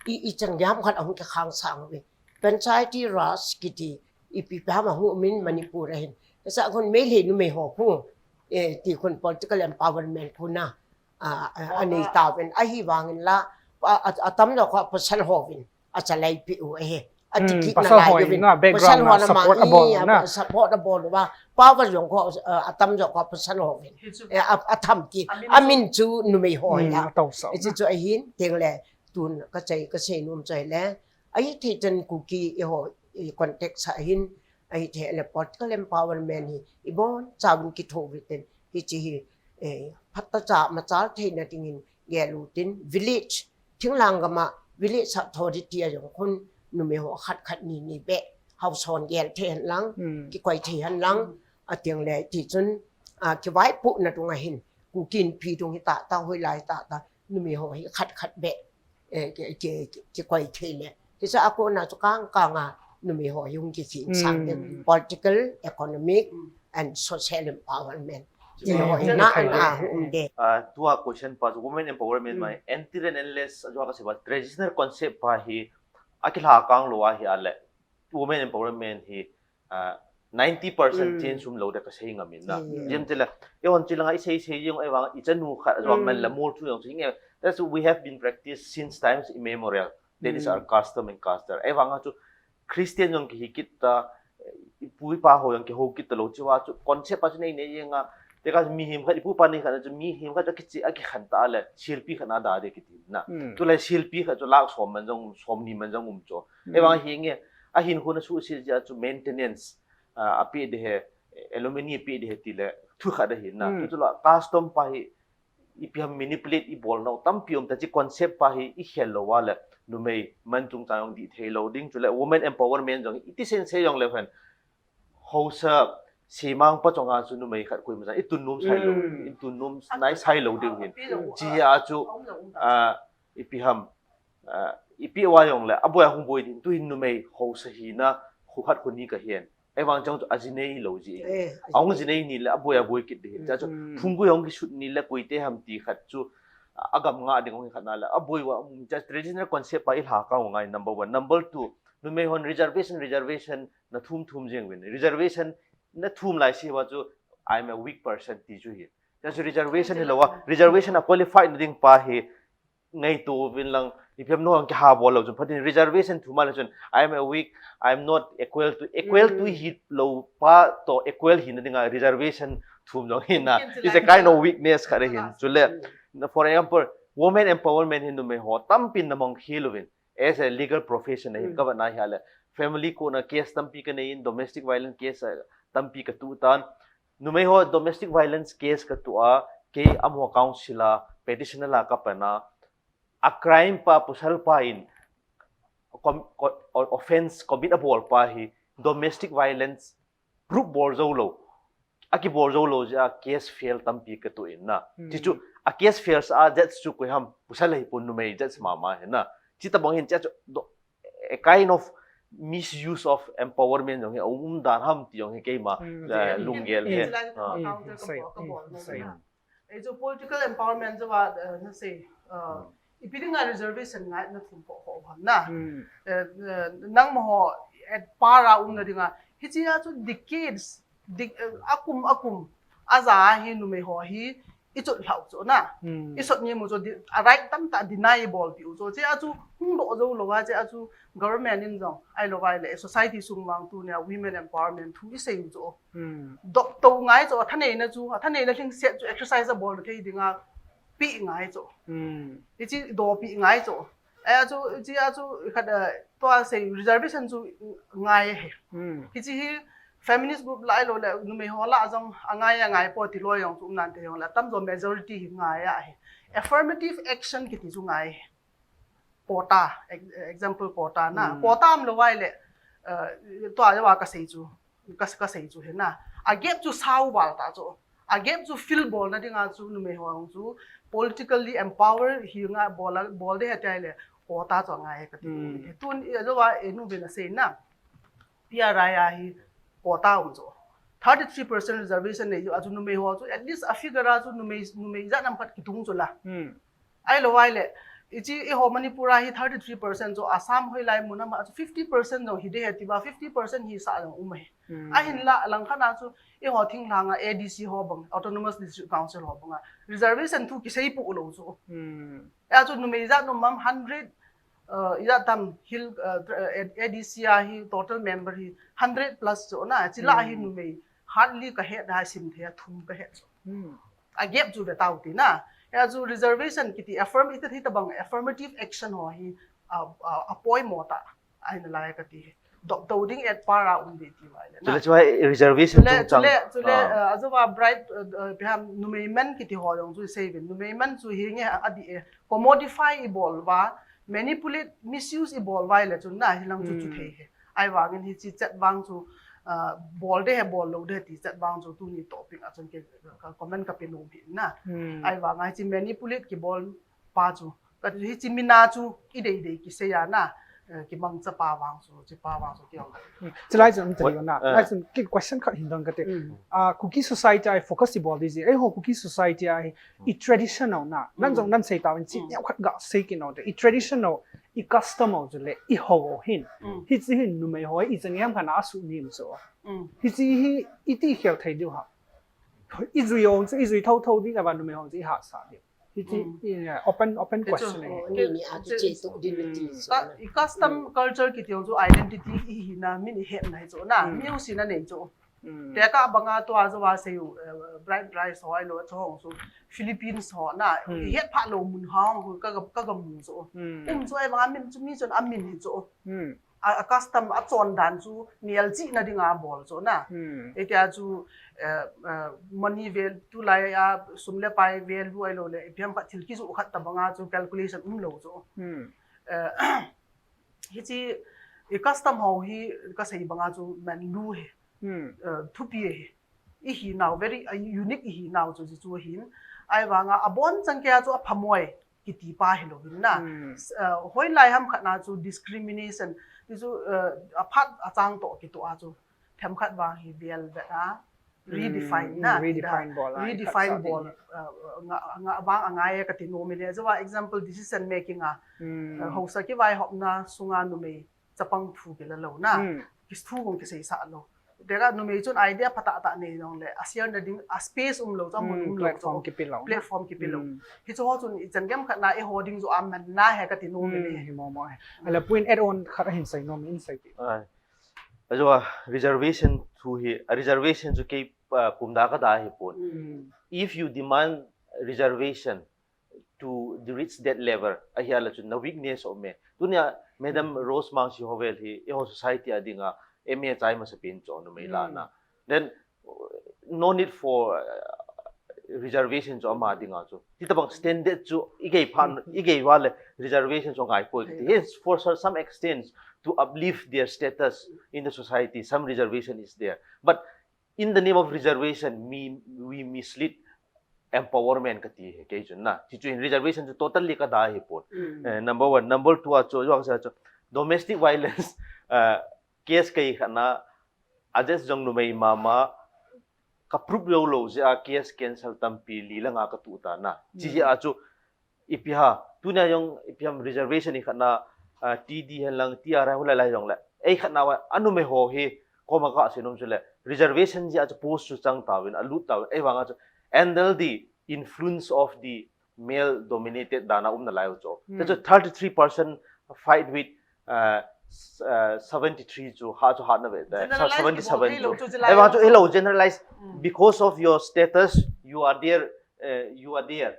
i, i chan gam khat ahung kikhang sang ve. Panchayati Raj kiti, ipi pa ma hu min Manipur a hin. Sa kon Meitei numei ho hu, eh, ti kon political empowerment khu na, a, a, a nei ta ven, ahi vangin la, a, a, a tam lo kha pasal ho vin. A chalai pi u e. A ti Hmm, kit na pasal lai ho u vin. Na, background Pasal na ho na ma support i, a bol a na. Support a bol u va. Power jong ko, uh, a tam jong ko pasal ho vin. Hi chu. Eh, a, a tham ki. A min A min chu numei ho Hmm, ya. a tau sau Iti na. chu a hin, teng le, tun ka chai, ka sei num chai le. A hi thei chan Kuki eiho, i context a hin, a hi thei le political empowerment hi, i bon chauvin ki tho vi ten, hi chi hi, eh, phat ta cha ma chal thei na dingin, gel u tin, village, Thinglang gam a village authority a jong khun numei ho khat khat ni ni be hausa hon gel thei hen lang, Hmm. kikoi thei hen lang, Hmm. a tiang le ti chun, a, kivaipohna dung a hin, Kuki Inpi dung hi ta ta, hoi lai ta ta, numei ho hi khat khat be, eh, ki, ki, ki, kikoi thei le. Ti sa a kona chu kang kang a numei ho hi hung kikhin sang te, Hmm. political, economic, Hmm. and social empowerment. Ti Hmm. ho Hmm. na an a hung de. Ah, tua question pa chu women empowerment Hmm. mai, until and unless, a jua ka sei ba, traditional concept pa hi, a kilha kang lo a hi a le, women empowerment hi, ah, ninety percent Hmm. change um lo de ka sei ngam in na. Hmm. Jem te le, i hon chi langa i sei sei jong ai vang, i chanu khat a jua Hmm. man la mol thu jong chi nge. That's we have been practiced since times immemorial. That is Hmm. our custom and culture. Ai vang a chu Christian jong kihi kit ta, i pu i pa ho jong kiho kit ta lo chi va chu concept a chu nei nei jeng a. Te ka mihem khat, i pu pa nei khat chu mihem khat chu kichi a kikhan ta le, silpi khat na da de kiti na. Hmm. Tu le silpi khat chu lak som man jong, som ni man jong um chu. Hmm. Ei vang hi nge, a hin hun a su si ja chu maintenance, ah, a pi de he, alimony pi de he ti le, thu khat a hin na. Hmm. Tu chu la custom pa hi, ipi ham manipulate i bol nau tampi um ta chi concept pa hi i khel lo wa le numei man chungchang jong di thei lo ding chu le women empowerment jong i ti sen se jong le hen hausa simang pa chunga chu numei khat koima chan i tun nom sai lo Hmm. i tun nom nai sai lo ding hin chi a chu a ipi ham a ipi wa jong le a boi a hung boi din tu hin numei hausa hi na khu khat khu ni ka hian Ei vang chang chu a ji nei lo ji. Eh, a hung ji nei ni le a boi a boi kit ding. Cha chu Hmm. phung gui hung kisut ni le koi te ham ti khat chu a gam nga ding hung khat na le a boi wa um cha traditional concept pa i lha ka ngai number one. Number two, numei hon reservation, reservation na thum thum jeng vin. Reservation na thum lai si wa chu I'm a weak person ti chu hi. Cha chu reservation hi lo wa, reservation a qualify na ding pa hi ngaito vin lang, ipi ham no ang kiha bol lo chun, phatin reservation thum a le chun, I am a weak, I am not equal to, equal to Hmm. hi lo pa to equal hi na dinga reservation thum jong hi na. It's a kind of weakness khat hin. Chule, Hmm. na, for example, women empowerment hin numei ho, tampi na mong hi lo vin. As a legal profession hin, Hmm. ka va na hi a le. Family court na case tampi ka nei in, domestic violence case, uh, tampi ka tu tan. Numei ho domestic violence case katoh a, kei amaho counsel a, petition a la kapan a, a crime pa, pasal pa in com, com, offence commit abol pa hi domestic violence proof bol jou lou, akibol jou lou jeh a case fail tampi katoh in na. Hmm. Chuchu a case fail sa a judge chu koi ham, pasal ahipon, numei judge mama hi na. Chuti bang hin chuchu do, a kind of misuse of empowerment jong hi aum dan ham ti jong hi keima, hmm, eh, lunggel hi. Chulai chu, ah, counter ka bol, ka bol na. Ei chu political empowerment chu va, eh, na sei, eh, ipi dinga reservation ngai na thum phoh phoh ham na. Hmm. Eh, eh, nangma ho at par a umna dinga. Hichea chu decades, di, eh, akum, akum. Aja hi numei ho hi i chot lhau chu na. Hmm. I sot ni mu chu di, a right tamtah deny bol pi u chu. Chea chu hung doh jou lou a, chea chu government in jong, ahilou vai le, society sung vang tunia women empowerment thu i sei u chu. Hmm. Doh to ngai chu, a thaneina chu, a thaneina lhingset chu exercise abol thei dinga pi ngai chu. Hmm. Hichi doh pi ngai chu. Ahi chu, hichea chu, khat, eh, tua sei reservation chu ngai ahi. Hmm. Hichi hi feminist group la ahilou le, numei ho la jong, angai, angai poi ti lou jong chu um nante jong le, atamjo majority hi ngai ahi. Affirmative action kiti chu ngai ahi. Quota, ex-, example quota na. Hmm. Quota umlou vai le, eh, tua jeh a ka sei chu, ka, ka sei chu hi na. A gap chu sao val ta chu. A gap chu fill bolna dinga chu numei ho chu politically empower hi ngai bol a, bol ding ahi ti le quota chu ngai kati. Hmm. Tun, eh, jeh a, eh, nu ben a sei na. P R I a hi quota um chu. Thirty-three percent reservation nei chu, a chu numei ho chu, at least a figure a chu numei, numei jat nam khat kitung chu la. Hmm. Ahilou vai le, hichi eiho Manipur a hi thirty-three percent chu, Assam hoilai mun a ma chu fifty percent jong hi ding ahi ti va, fifty percent hi sa jong um ahi. Hmm. Ahinla, langkhat a chu, eiho thinglhang a A D C ho bang, Autonomous District Council ho bang a, reservation thu kisei pu lou chu. Hmm. A chu numei jat nom mam hundred, uh, ijat tam hill, uh, A D C a hi total member hi hundred plus chu na, chila hi, hmm, numei hardly ka het a, sim thei a thum ka het chu. Hmm. A gap chu ve tau ti na. A chu reservation kiti affirm, iti thei tabang affirmative action ho hi, a, a, apoimo tah ahi nalai kati. Doh to ding at par a um ding ti vai le na. Chule chu reservation chule, chungchang. Chule, chule, ah, eh, ajeh a bright, eh, eh, ipi ham numei man kiti ho jong chu sei uvin. Numei man chu hi nge a di e. Commodify i bol uva, manipulate, misuse i bol uva ahile chun na, hilang chu, hmm, chu thei ahi. Ahivangin hichi chet vang chu, ah, bol ding ahi, bol lou ding ahi ti chet vang chu tuni topic a chun kei ka comment ka pe nom ahi na. Hmm. Ahivanga hichi manipulate kibol pa chu. Ka hichi mina chu i dei dei kisei a na, eh, kimangcha pa vang chu, chi pa vang chu kei jong. Hmm. Chulai chun, um, tadi na. Eh. Chulai chun kei question khat hin dong kate. Hmm. Ah, Kuki society a focus i bol ding ji. Eiho Kuki society a hi, i traditional na. Nang jong, hmm, nang sei tauvin chi, hmm, neo khat ga sei kit nau te. I traditional, i custom ho chule, i ho ho hin. Hmm. Hichi hin numei ho, ichan ham khat na asuh nem chu. Hmm. Hichi hi, iti khel thei diu ham. I jui ho chu, i jui thotho ding a va numei ho chu i hahsa diu. Hichi, hmm, i, open, open question ahi. Oh, ni ni a chu che tu din ti. Hmm. Ka, i custom, hmm, culture kiti ho chu identity i hina, min i hetna hi chu na, hmm, mi u sina nei chu. Hmm. Tekah banga tua chu va sei u, eh, bright rice ho ahilou chu ho chu Philippines ho na, hmm, i het pha lou mun ho chu ka, ka, ka mu chu. Hmm. Um chu ahivanga min chu mi chun amin hi chu. Hmm. A, a custom a chondan chu nial chihna dinga bol chu na. Hmm. Hitia chu, eh, eh, money value, tulai a sum le pai value ahilou le, ipi ham khat thil kijoh khat tabanga chu calculation umlou chu. Hmm. Eh, hichi, i custom ho hi ka sei banga chu manlu ahi. Hmm. Eh, thupi ahi. I hinau, very, uh, unique i hinau chu, chu, chu hin. Ahivanga abonchan kei a chu aphamoi kiti pa hilou vin na. Hmm. S-, uh, hoilai ham khat na chu discrimination. Ti chu, uh, aphat achang toh kitoh a chu. Themkhat vang hi vel vet a. Hmm. Redefine na. Hmm, redefine bol a. Redefine bol. Uh, nga, nga vang angai e kati nom in e. Chu va example decision making a. Hmm. Uh, haosa kivaihopna sunga numei chapang thu kila lou na. Hmm. Kis thu kong kisei sa lou. Teka numei chun idea phatah tah nei jong le, a share na ding, a space umlou, chu amun, hmm, umlou, platform chu kipe lou. Platform kipe lou. Hmm. Hichu ho chun ichan gam khat na eiho ding chu aman na ahi kati nom in e. Hmm, hi mo mo ahi. Ahile point add on khat ahin sei nom in sei pi. Ahi. Ajo a reservation thu hi, a reservation chu kei, ah, pum da ka da hi pon. Hmm. If you demand reservation, to the reach that level, ahia le chun na weakness um e. Tunia Madam, hmm, Rose Mangshi ho vel hi, eiho society a dinga M A chai masapen chu numei la na. Hmm. Then, no need for uh, reservation chu ama dinga chu. Ti tabang standard chu igei phan igei vale reservation chu ngai poi. Hence, for so- some extent to uplift their status in the society, some reservation is there. But in the name of reservation, we, we mislead empowerment kati he kei chun na. Ti chu in reservation chu totally kada hi pon. Uh, number one, number two a chu jong sa chu domestic violence uh, case kei khana a just jong numei mama ka proof lo lo je a case cancel tampi li langa ka tu ta na. Chi je a chu ipi ha tunia jong ipi ham reservation i khana uh, T D hen lang T R I hu lai lai jong le. Ei khana wa anu me ho hi koma ka se nom chu le reservation je a chu post chu chang ta win a lut ta win ei wanga chu under the influence of the male dominated dana umna lai u chu. Te chu thirty three percent fight with uh, s- uh, seventy three chu ha chu ha na ve. Generalize seventy seven kibol thei lo chu chu chilai ei wanga chu ei lo generalize because of your status you are there uh, you are there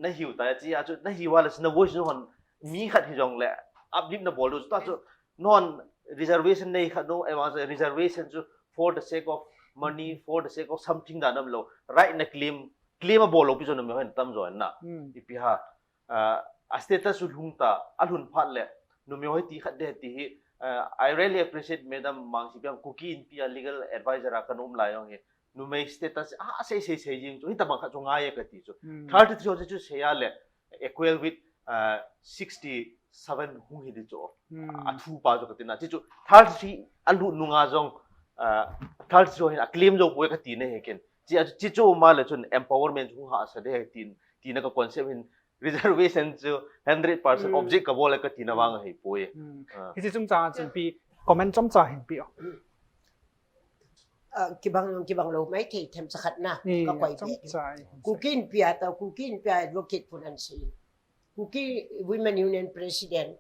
na hiu ta chi a chu na hiu a le na voice no hon mi khat hi jong le uplift na bol chu ta chu non reservation nei khat no ei wanga chu reservation chu for the sake of money for the sake of something da nam lo right na claim claim a bol lo pi chu na mi hon tam jo na ipi ha uh, a status u lhung ta a lhun phat le numei hoi ti khat de ti hi uh, I really appreciate Madam Mangsipiang Kuki Inpi a legal advisor a kan um lai jong hi numei status a sei sei sei jing chu hi tabang khat chu ngai e ka ti chu thirty three chu sei a le equal with uh, sixty seven hung hi di chu a thu pa chu ka ti na chi chu thirty three a lu nunga jong uh, thirty three hin a claim jo poi ka ti ne he ken chi a chi chu ma le chun empowerment chu ha sa de he tin ti na ka concept hin reservation chu hundred percent object ka bol ka ti na vang hei poi. Hiche chungchang chun pi comment chomcha hin pi o. Ah, kibang kibang lo mai thei them sakhat na ka koi be. Kuki Inpi a ta Kuki Inpi a advocate pun an sei. Kuki Women Union President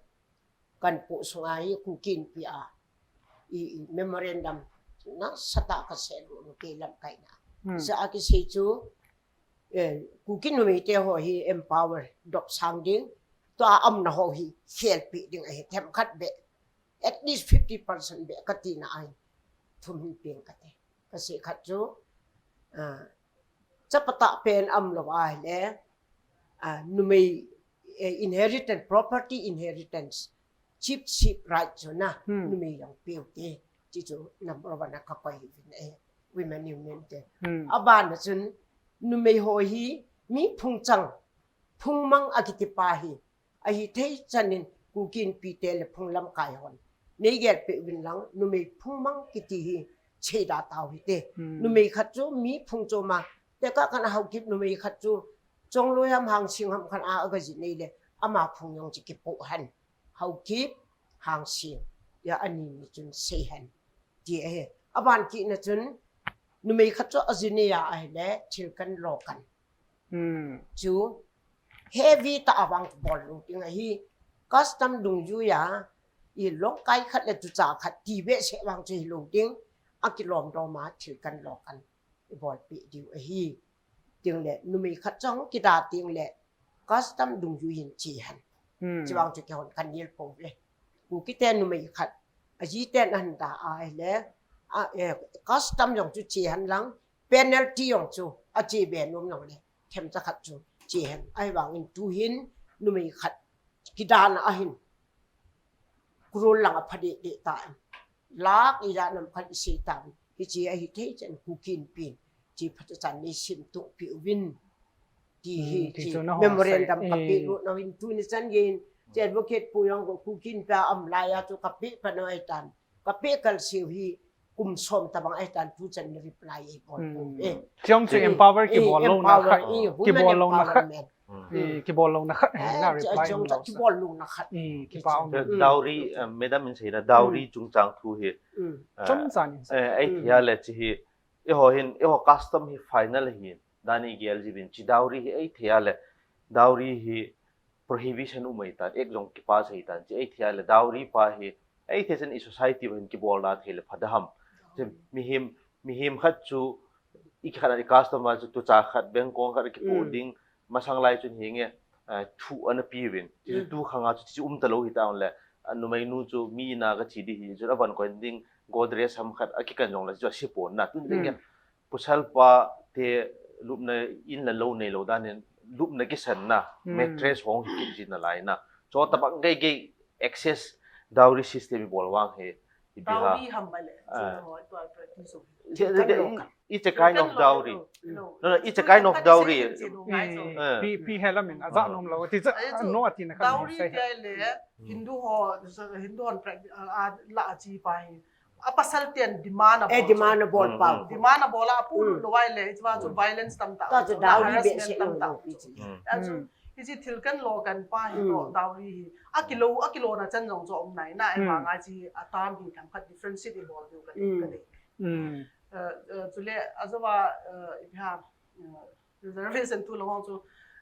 kan pu sunga hi Kuki Inpi a i memorandum na sata ka se lu ke lam kai na. Sa a ki sei chu Kuki numei te ho hi empower dop sang ding, tua amna ho hi khel pi ding ahi themkhat be, at least fifty percent be ka tina ahi. Thum hin peng ka te. Ka se khat chu chapata pen am lo ahi le numei inheritance, property inheritance, chiefship right chu na numei jong piu te. Chi chu number one a ka koi hi vin e, women union te. Aban a chun numei ho hi mi phung chang, phung mang a kiti pa hi ahi thei chan in Kuki Inpi te le phung lamkai hon nei gel pe vin lang numei phung mang kiti hi chei da tau hi te. Numei khat chu mi phung chu ma te ka kan a Haokip numei khat chu Chongloi ham Hangsing ham khan a aga ji nei le ama phung jong chi kipu han. Haokip, Hangsing, ya ani ni chun sei hen. Ti ahi. Aban kit na chun numei khat chu aji nei a ahi le thil kan lo kan. Chu heavy ta a vang bol lo ding ahi. Custom dungjui a i longkai khat le tucha khat ti be se vang chu hi lo ding. A kilom dom a thil kan lo kan. I bol pi diu ahi. Ting le numei khat chong kita ting le custom dungjui hin chi han. Chi vang chu kehon kan nil po ve. Kuki te numei khat aji te nan da a le a custom jong chu chi han lang penalty jong chu a chi be nom jong le themcha khat chu chi han. Ahi vang in tu hin numei khat kidana ahin kurul lang a phade de ta. Lak ija nam khat i sei tan. Hichi ahi thei chan Kuki Inpi. Chi phat chan ni sim tu pi uvin. Ti hi chi memorandum ka pe lo na win tu ni chan yin. Chi advocate pu jong ko Kuki Inpi a am lai a chu ka pe pa no ai tan. Ka pe kal siu hi kum som tabang ai tan tu chan ni reply ai bol. Chiong chu empower ki bol lo na khat. Ki bol lo na khat. Kibol lungna khat. Kibol lungna khat. Dowry, madam in seina dowry chungchang thu hi. Chomchan in sei. Ei thia le chi hi. Eiho hin, eiho custom hi final hi. Dani gel jibin chi dowry hi ei thia le. Dowry hi prohibition umei tan, ek jong kipa sei tan chi ei thia le dowry pa hi. Ei thia chen i society hin kibol na thei le phadaham. Mihim, mihim khat chu i khat i custom a chu tucha khat bengkong khat kipu ding masang lai chun hi nge thu ana pi vin. Chu tu khanga chu chu um ta lo hi ta le numei nu chu mi na ka chi di hi chu avan ko ding Godrej sam khat a kikan jong la chu a si pon na tun ding nge pasal pate lupna in le lou neilou dan in lupna kisanna, hmm, mattress hung hi kit jin nalai na. Chu tabang gei gei excess dowry system ibol vang hi, ipi ham. Dowry ham bale, ah, jing ho, tua practice ho. It's a kind of dowry. No, no, it's a kind of dowry. Eh, pi, pi hela min, aja nom lou, ti cha, no ati na kha dowry sei. Tia le, Hindu ho, Hindu hon practice, ah, la chi pa hi. A pasal ten demand a bol. Eh, demand a bol pa. Demand a bol a pu lo vai le, it's about violence tam ta. Ta chu dowry be se tam ta. Achu, hichi thil kan lo kan pa hi to dowry hi. A kilo, a kilo na chan jong chu um nai na, e ma nga chi a tam hi kam khat differentiate i bol diu ka, ka dei. Eh, eh, chule, ajo va, eh, ipi ham, eh, reservation thu lo hong chu,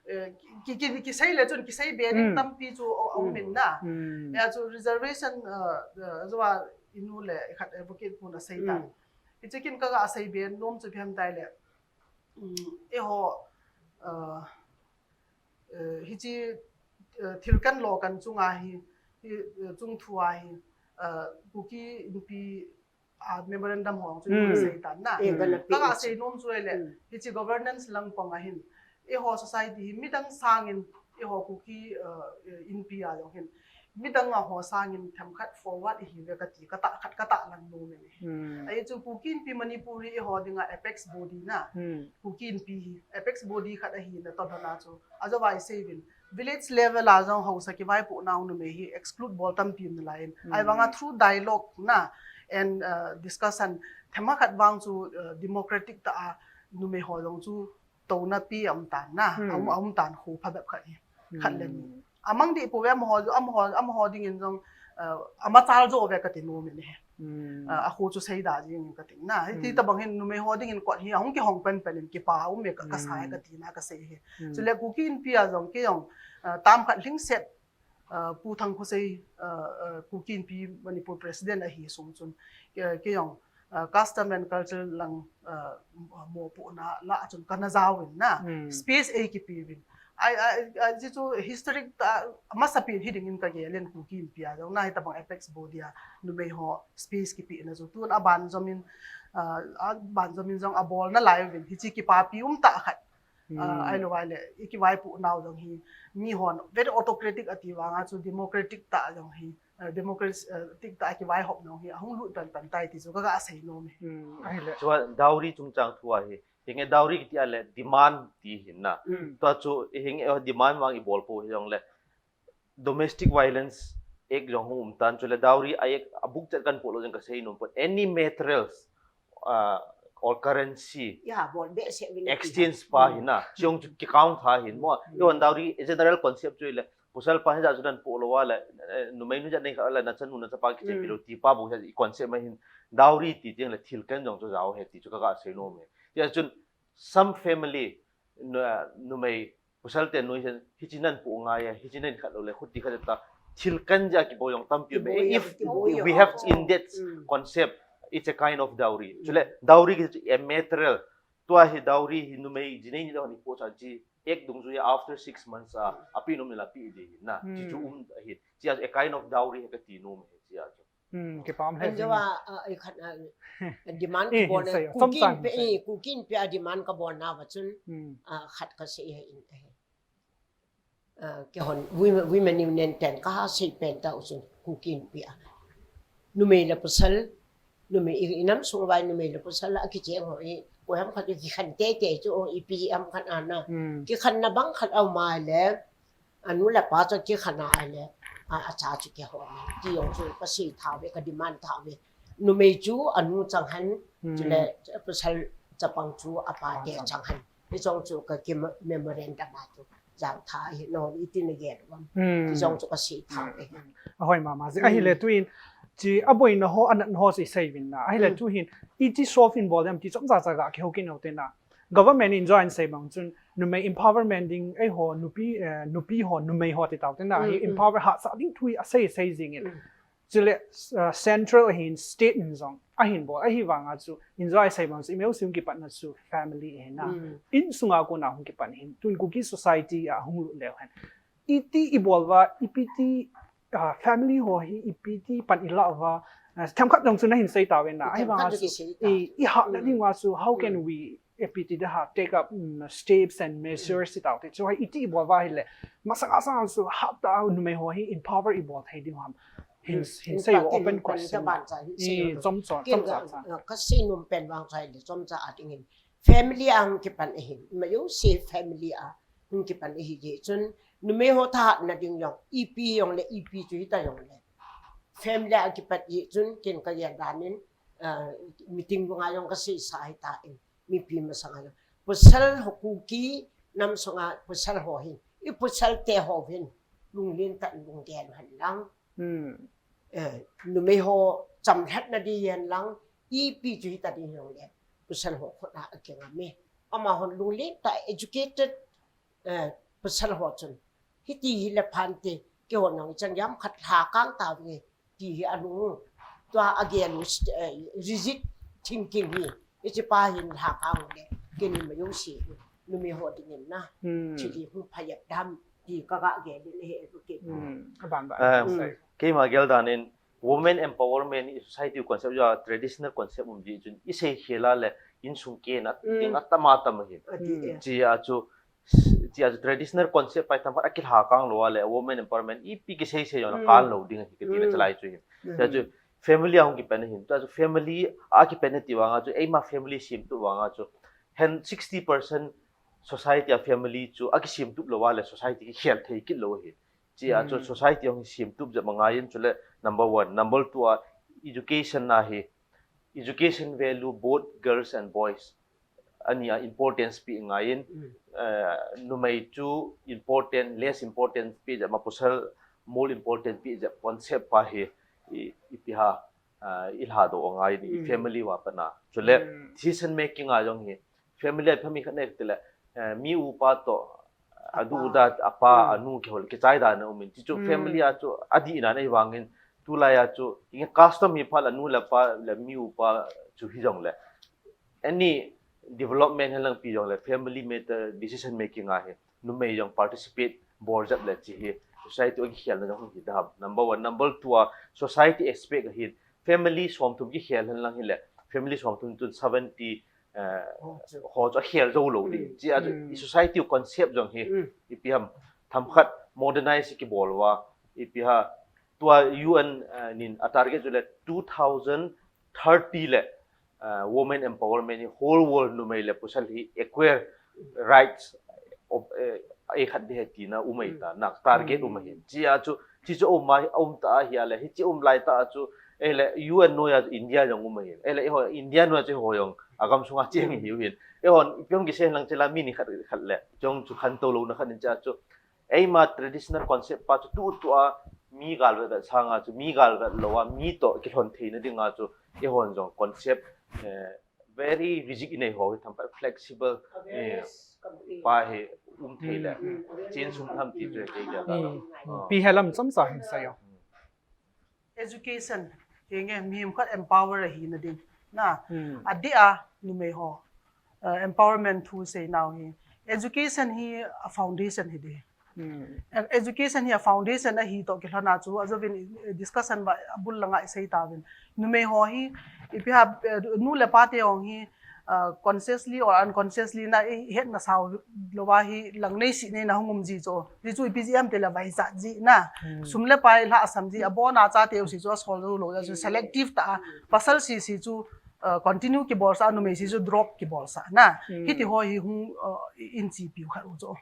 eh, ki, ki, ki, kisei le chun, kisei be ding tampi chu a, a um in na. Eh, chu reservation, eh, eh, ajo va inu le khat advocate pun a sei ta. Hichi kin ka ga sei be nom chu ipi ham tai le. Mm, eiho, eh, eh, hichi, eh, thil kan lo kan chunga hi, hi, eh, chung thua hi, eh, Kuki Inpi, ah, memorandum hong chu, hmm, sei tan na. Eh, ka na pi ka ga chu. Sei nom chu le, hmm, hichi governance lang pang a hin, eiho society hi midang sangin, eiho Kuki, eh, eh, Inpi a jong hin, midang a ho sangin themkhat forward ihi ve kati, ka ta khat, ka ta lang nom e. Hmm. Ahi chu Kuki Inpi Manipur hi eiho dinga apex body na. Hmm. Kuki Inpi hi apex body khat ahi na to na chu. Ajo va i sei vin. Village level a jong haosa kivaipoh nau numei hi exclude bol tampi um nalai in. Hmm. Ahivanga through dialogue na and, uh, discussion themkhat vang chu, uh, democratic tah a numei ho jong chu touna pi a um tan na, hmm, a um, a um tan khu pha bep khat hi. Khat le ni. Hmm. Amang di pu ve amaho, amaho, amaho dingin jong, uh, amachal jo ve kati nom in ahi. Hmm. Uh, a khu chu sei da jing kati na. Hiti, hmm, tabang hin numei ho dingin kot hi ahung kihong pen pen in kipa um e ka, ka sa e kati na ka sei hi. Hmm. Chule Kuki Inpi a jong kei jong, uh, tam khat lhingset, uh, Pu Thangkhosei, uh, uh, Kuki Inpi Manipur President ahi sung chun, uh, kei jong, uh, custom and culture lang, uh, mopohna lah chun kana jao in na. Hmm. Space ei kipe uvin. Ai, ai, ai, hichi chu historic tah, masapen hi dingin ka gel in Kuki Inpi a jong na hitabang apex body a numei ho space kipehna chu. Tun aban jom in, uh, aban jom in jong abol nalai uvin. Hichi kipapi um tah khat. Hmm. Ah, ahilou vai le, i kivaipoh nau jong hi, mi hon very autocratic ati vanga chu democratic tah jong hi, ah, democratic tah kivaihop nau hi, ahung lut pan pan tai ti chu ka ga sei nom e. Hmm, ahile. Chu dowry chungchang thu ahi, hinge dowry kiti a le demand ti hin na. Hmm. Tua chu hinge demand vang ibol pou hi jong le, Domestic Violence Act jong hung um tan, chule dowry a act a book chet kan poh lou jeng ka sei nom pon. Any materials, uh, or currency, ya, bol be se vin exchange pa hin na, chong chu ki count tha hin mo. Hmm. Eiho dowry general concept chu le, pasal pa hin ja chu dan poh lou a le, eh, numei nu ja nei kha le, na chanu na chapa kiche pi lou ti pa bu ja i concept ma hin dowry ti jeng le thil kan jong chu jao he ti chu ka ga sei nom e. Tia chun some family, nu-, numei pasal te nui hichi nan poh ngai a, hichi nan khat lou le, khuti khat ta, thil kan ja kibol jong tampi um e. If we have in that concept, it's a kind of dowry. Chule, dowry ki a material, tua hi dowry hi numei jinei ni dong ni poh chan chi, ek dung ju ya after six months a, api nom ni la pi di na, chi chu um hi, chi a kind of dowry he ka ti nom he chi a chu. Hmm, kipah e. An jo a, a, i khat a, demand ka bol na, Kuki Inpi, eh, Kuki Inpi a demand ka bol na va chun, hmm, a, khat ka sei he in, eh. A, keihon, women, women union ten ka ha sei pen ta u chun, Kuki Inpi a. Numei le pasal, numei i, i nam sung vai numei le pasal a kicheng ho i, ko ham khat i kikhen tete chu, o ipi ham khat a na. Hmm. Kikhenna bang khat a um a le, anu le apa chu kikhen a le, a, acha chu kihou. Ti jong chu ka sei tha ve, ka demand tha ve. Numei chu anu chang hen, hmm, chule pasal chapang chu apa te chang hen. Hi jong chu ka ki memorandum a chu jao tha hi no, iti na gel uvem. Hmm. Hi jong chu ka sei tha ve. Ahoi mama jing. Hmm. Ahile tuin, chi aboina ho, anatna ho sei sei vin na. Ahile, hmm, tuhin, iti solve in bol dem ti chomcha cha ga kihou kit nau te na. Government in join sei bang chun, numei empowerment ding, eiho, nupi, eh, nupi ho, numei ho ti tau te na, hi, mm, mm, empower hahsa ding thu hi asei, sei jing in. Mm. Chule, eh, central ahin, state in jong, ahin bol, ahivanga chu, in join sei bang chu, i meu sim kipatna chu family ahin na. Mm. Insunga kona hung kipat hin, tun Kuki society a hung lut leu hen. Iti i bol uva, ipi ti, ah, family ho hi ipi ti pan i la uva, Ah, themkhat jong chu nahin sei tauvin na, ahivanga chu i, i hatna ding uva chu, how can we, ipi ti ding ham, take up, mm, steps and measures ti tau te. Chu hi iti bol uva ahile, masanga sanga chu hatah a numei ho hi empower ibol thei ding ham. Hin, hin sei uva open question. Chomcha, chomcha cha. Ka seinom pen vang chu ahile, chomcha a dingin family a hung kipan ahin. Ima jouse family a hung kipan ahi jeh chun, numei ho thahatna ding jong, ipi jong le, ipi chu hita jong le, family a kipat jeh chun, ken ka gel dan in, ah, meeting banga jong ka seisa ahitan, mipi masanga jong. Pasal ho, Kuki nam sunga pasal ho hin, i pasal te ho hin, lunglen tah in lunggel hen lang. Eh, numei ho chamlhatna ding hen lang, ipi chu hita ding jong le, pasal ho khut a akingam e. Amahon lunglen tah, educated, eh, pasal ho chun, hiti hile phante, keiho nang ichan jam khat lhakang tauvinge, ti hi anu. Tua agel u, eh, rigid thinking hi, hiche pa hin lhakang le, keini ma jouse numei ho dingin na, thil hi hung phajep dem ti ka ga gel in ahi, advocate. Keima gel dan in, women empowerment hi society concept jong, traditional concept um jeh chun, isei khel a le, insung ken a, ding atam atam ahin. Chia chu, chia chu traditional concept pa hi themkhat akilhakang lou a le, women empowerment ipi kisei sei jong na kal lou ding ahi kati na chalai chu hin. Chia chu family a hung kipan ahin. Chia chu family a kipan ati vanga chu, eima family semtup vanga chu, hen sixty percent society a family chu akisemtup lou a le, society kikhel thei kit lou ahi. Chia chu society hung semtup jep angaiyin, chule number one. Number two a, education a hi, education value both girls and boys ani a importance pe angaiyin, eh, numei chu important, less important pe jep ma, pasal more important pe jep concept pa hi, i, ipi ham, ah, ilhadoh angaiyin, i family uva pat na. Chule decision making a jong hi, family a family khat nei tile, eh, mi upa toh, adu uda, apa, anu kihol, kichai dan a um in. Ti chu family a chu adih nan ahivangin, tulai a chu, i custom hi phat le anu le pa le mi upa chu hijong le, any development hen lang ipi jong le, family matter decision making a hi numei jong participate bol jep le, chi hi society a kikhelna jong hi dam. Number one. Number two a, society expect ahin, family somthum kikhel hen lang hile, family somthum chun seventy, eh, ho chu akhel jou lou ding. Chia chu i society concept jong hi, ipi ham, themkhat modernize kibol uva, ipi ham, tua U N, eh, nin a target chu le two thousand thirty le, eh, women empowerment hi whole world numei le pasal hi equal rights of, eh, a khat ding ahi tina um ahi ta, na target um ahin. Chia chu, chi chu um a, um ta ahi a le, hiche um lai tah a chu, eh le, U N noiya chu India jong um ahin. Eh le, eiho, India noiya chu eiho jong agam sunga cheng ihiu hin. Eihon, ipi ham kisei lang chule mi ni khat khat le, jong chu khantou louna khat in chia chu, eima traditional concept pa chu tutua mi galvet vet sanga chu, mi galvet lou a, mi toh kilhon theina dinga chu, eihon jong concept, eh, very rigid inei ho hi themkhat flexible, eh, pa hi um thei le, chen sung tham ti chu kei gel dan a. Pi helam chomcha hin sei o. Education, kenge, mihem khat empower ahina ding. Na, adeh a, numei ho, uh, empowerment thu seinau hi. Education hi a foundation hi ding. E-, education hi a foundation ahi toh kilhona chu, ajouvin, eh, discussion va abul langa isei tauvin. Numei ho hi, ipi ham, eh, nu le pa te jong hi, uh, consciously or unconsciously na, i hetna sao louva hi lang nei si nei na hung um ji chu. Ji chu ipi ji ham tile vaichat ji na. Sum le pai lhasam ji, abona chate u si chu asol jou lou, chu selective tah a. Pasal si si chu, uh, continue kibol sah, numei si chu drop kibol sah na. Hiti ho hi hung, uh, i, in chi piu khat u chu.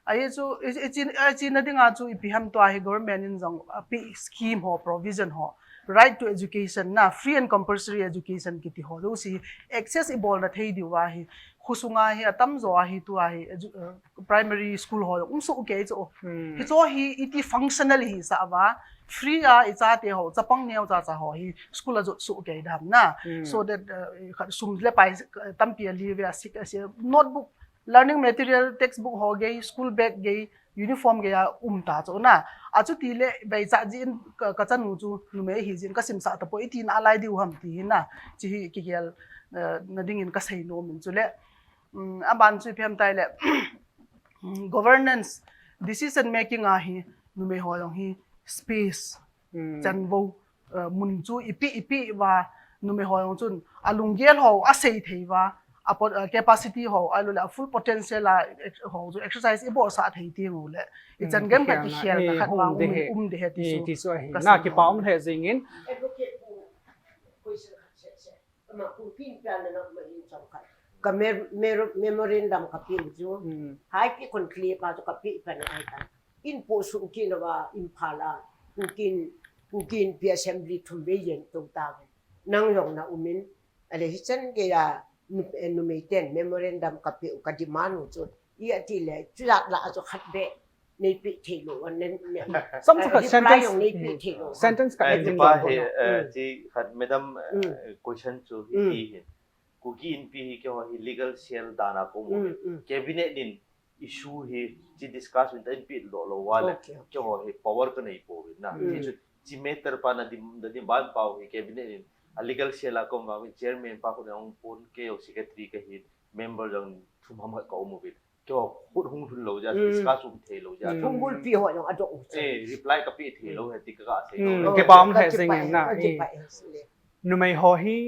Ahi chu, i, i chi, i china dinga chu ipi ham tua hi government in jong, uh, pi scheme ho, provision ho. Right to education na, free and compulsory education kiti ho jouse hi access ibolna thei diuva hi, khosunga hi atamjo a hi tua hi edu-, uh, primary school ho um soh kei chu. Hicho hi iti functional hisah uva, free a ichate ho, chapang neocha cha ho hi school a jot soh kei dam na. So that, uh, khat sum le pai, uh, tampi a li ve a sik a si, notebook, learning material, textbook ho gei, school bag gei, uniform gei a um ta chu na. Achuti le vaichat ji in ka, ka chanu chu numei hi jin ka simsah tapoi iti nalai diu ham ti hi na. Chi hi kigel, eh, na dingin ka seinom in chule. Um, aban chu ipi ham tile, um, governance, decision making a hi numei ho jong hi space, chanvo, uh, mun chu ipi ipi va numei ho jong chun alunggel ho asei thei va a pot- uh, capacity ho a lule a full potential a ex- ho chu exercise ibolsah thei ti u le ichan gam khat kikhelna khat vang um de he ti chu ahi. Na kipa um lheh jingin. Advocate pu question khat se se. Ama pu kin pian na ma in chang khat. Ka mer- mer- memorandum ka pin chu. Hai pi kon kli pa chu ka pi pa na ai ta. In po su ki na va in pha la. Pu kin pu kin pi assembly thum ve yen to ta. Nang jong na umin. Ale hichan ke ya numei ten memorandum ka pi ka demand u chu. I ati le chu la la chu khat be. Nei pi thei lo an nen. Sam chu ka sentence nei pi thei lo. Sentence ka ending pa he chi khat madam question chu hi ti hin. Kuki Inpi hi keiho hi legal cell dan a ka um u. Cabinet in issue hi chi discuss in ta in pi lo lo wa le keiho hi power ka nei po vin na. Ti chu chi matter pa na dim da dim ban pau hi cabinet in a legal cell a ka um vang chairman pa khu na ong pon keiho secretary ka hi member jong thum ham ka um u vin. Keiho khut hung lhun lo ja discuss um thei lo ja. Hung gulpi ho jong adong u. Eh, reply ka pi thei lo he ti ka ka sei lo. Kipa um lheh jingin na. Numei ho hi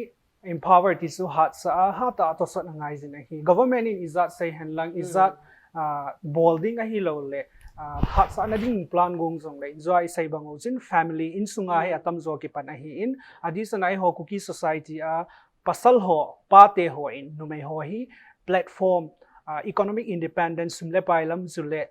empower ti chu hatsah a hatah a tosot angai jin ahi. Government in ijat sei hen lang ijat bol ding ahi lo le hatsah na ding plan gong jong le ijua isei bang u chin family insunga hi atam jo kipan ahi in adisana eiho Kuki society a pasal ho pate ho in numei ho hi platform economic independence sum le pai lam chu le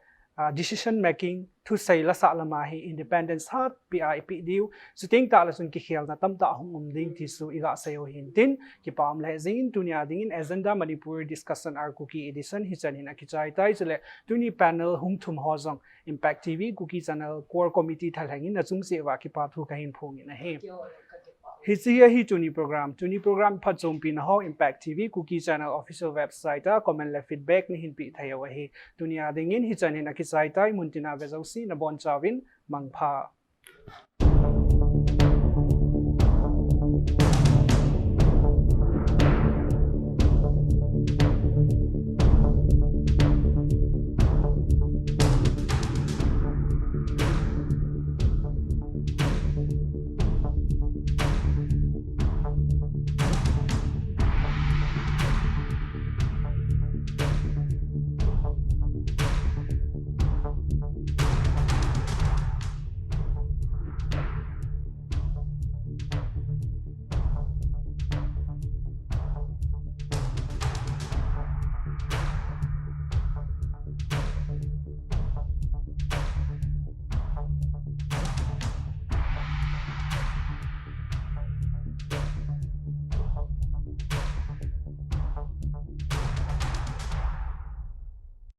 decision making thusei la sah lama hi independence hat pi a ipi diu. Chuting tah le chun kikhelna tamtah hung um ding ti chu iga sei u hin tin kipa um lheh jingin tunia dingin Agenda Manipur Discussion Hour Kuki Edition hichan hin akichai tai chule tuni panel hung thum ho jong Impact T V Kuki Channel Core Committee thalheng in achung cheh uva kipa thu kahin phongin ahi. Hiche hi ahi tuni program. Tuni program phatchompi na ho Impact T V Kuki Channel official website a comment le feedback nahin pe thei u ahi. Tunia dingin hichan hin akichai tai, muntina ve jouse nabon chauvin mangpha.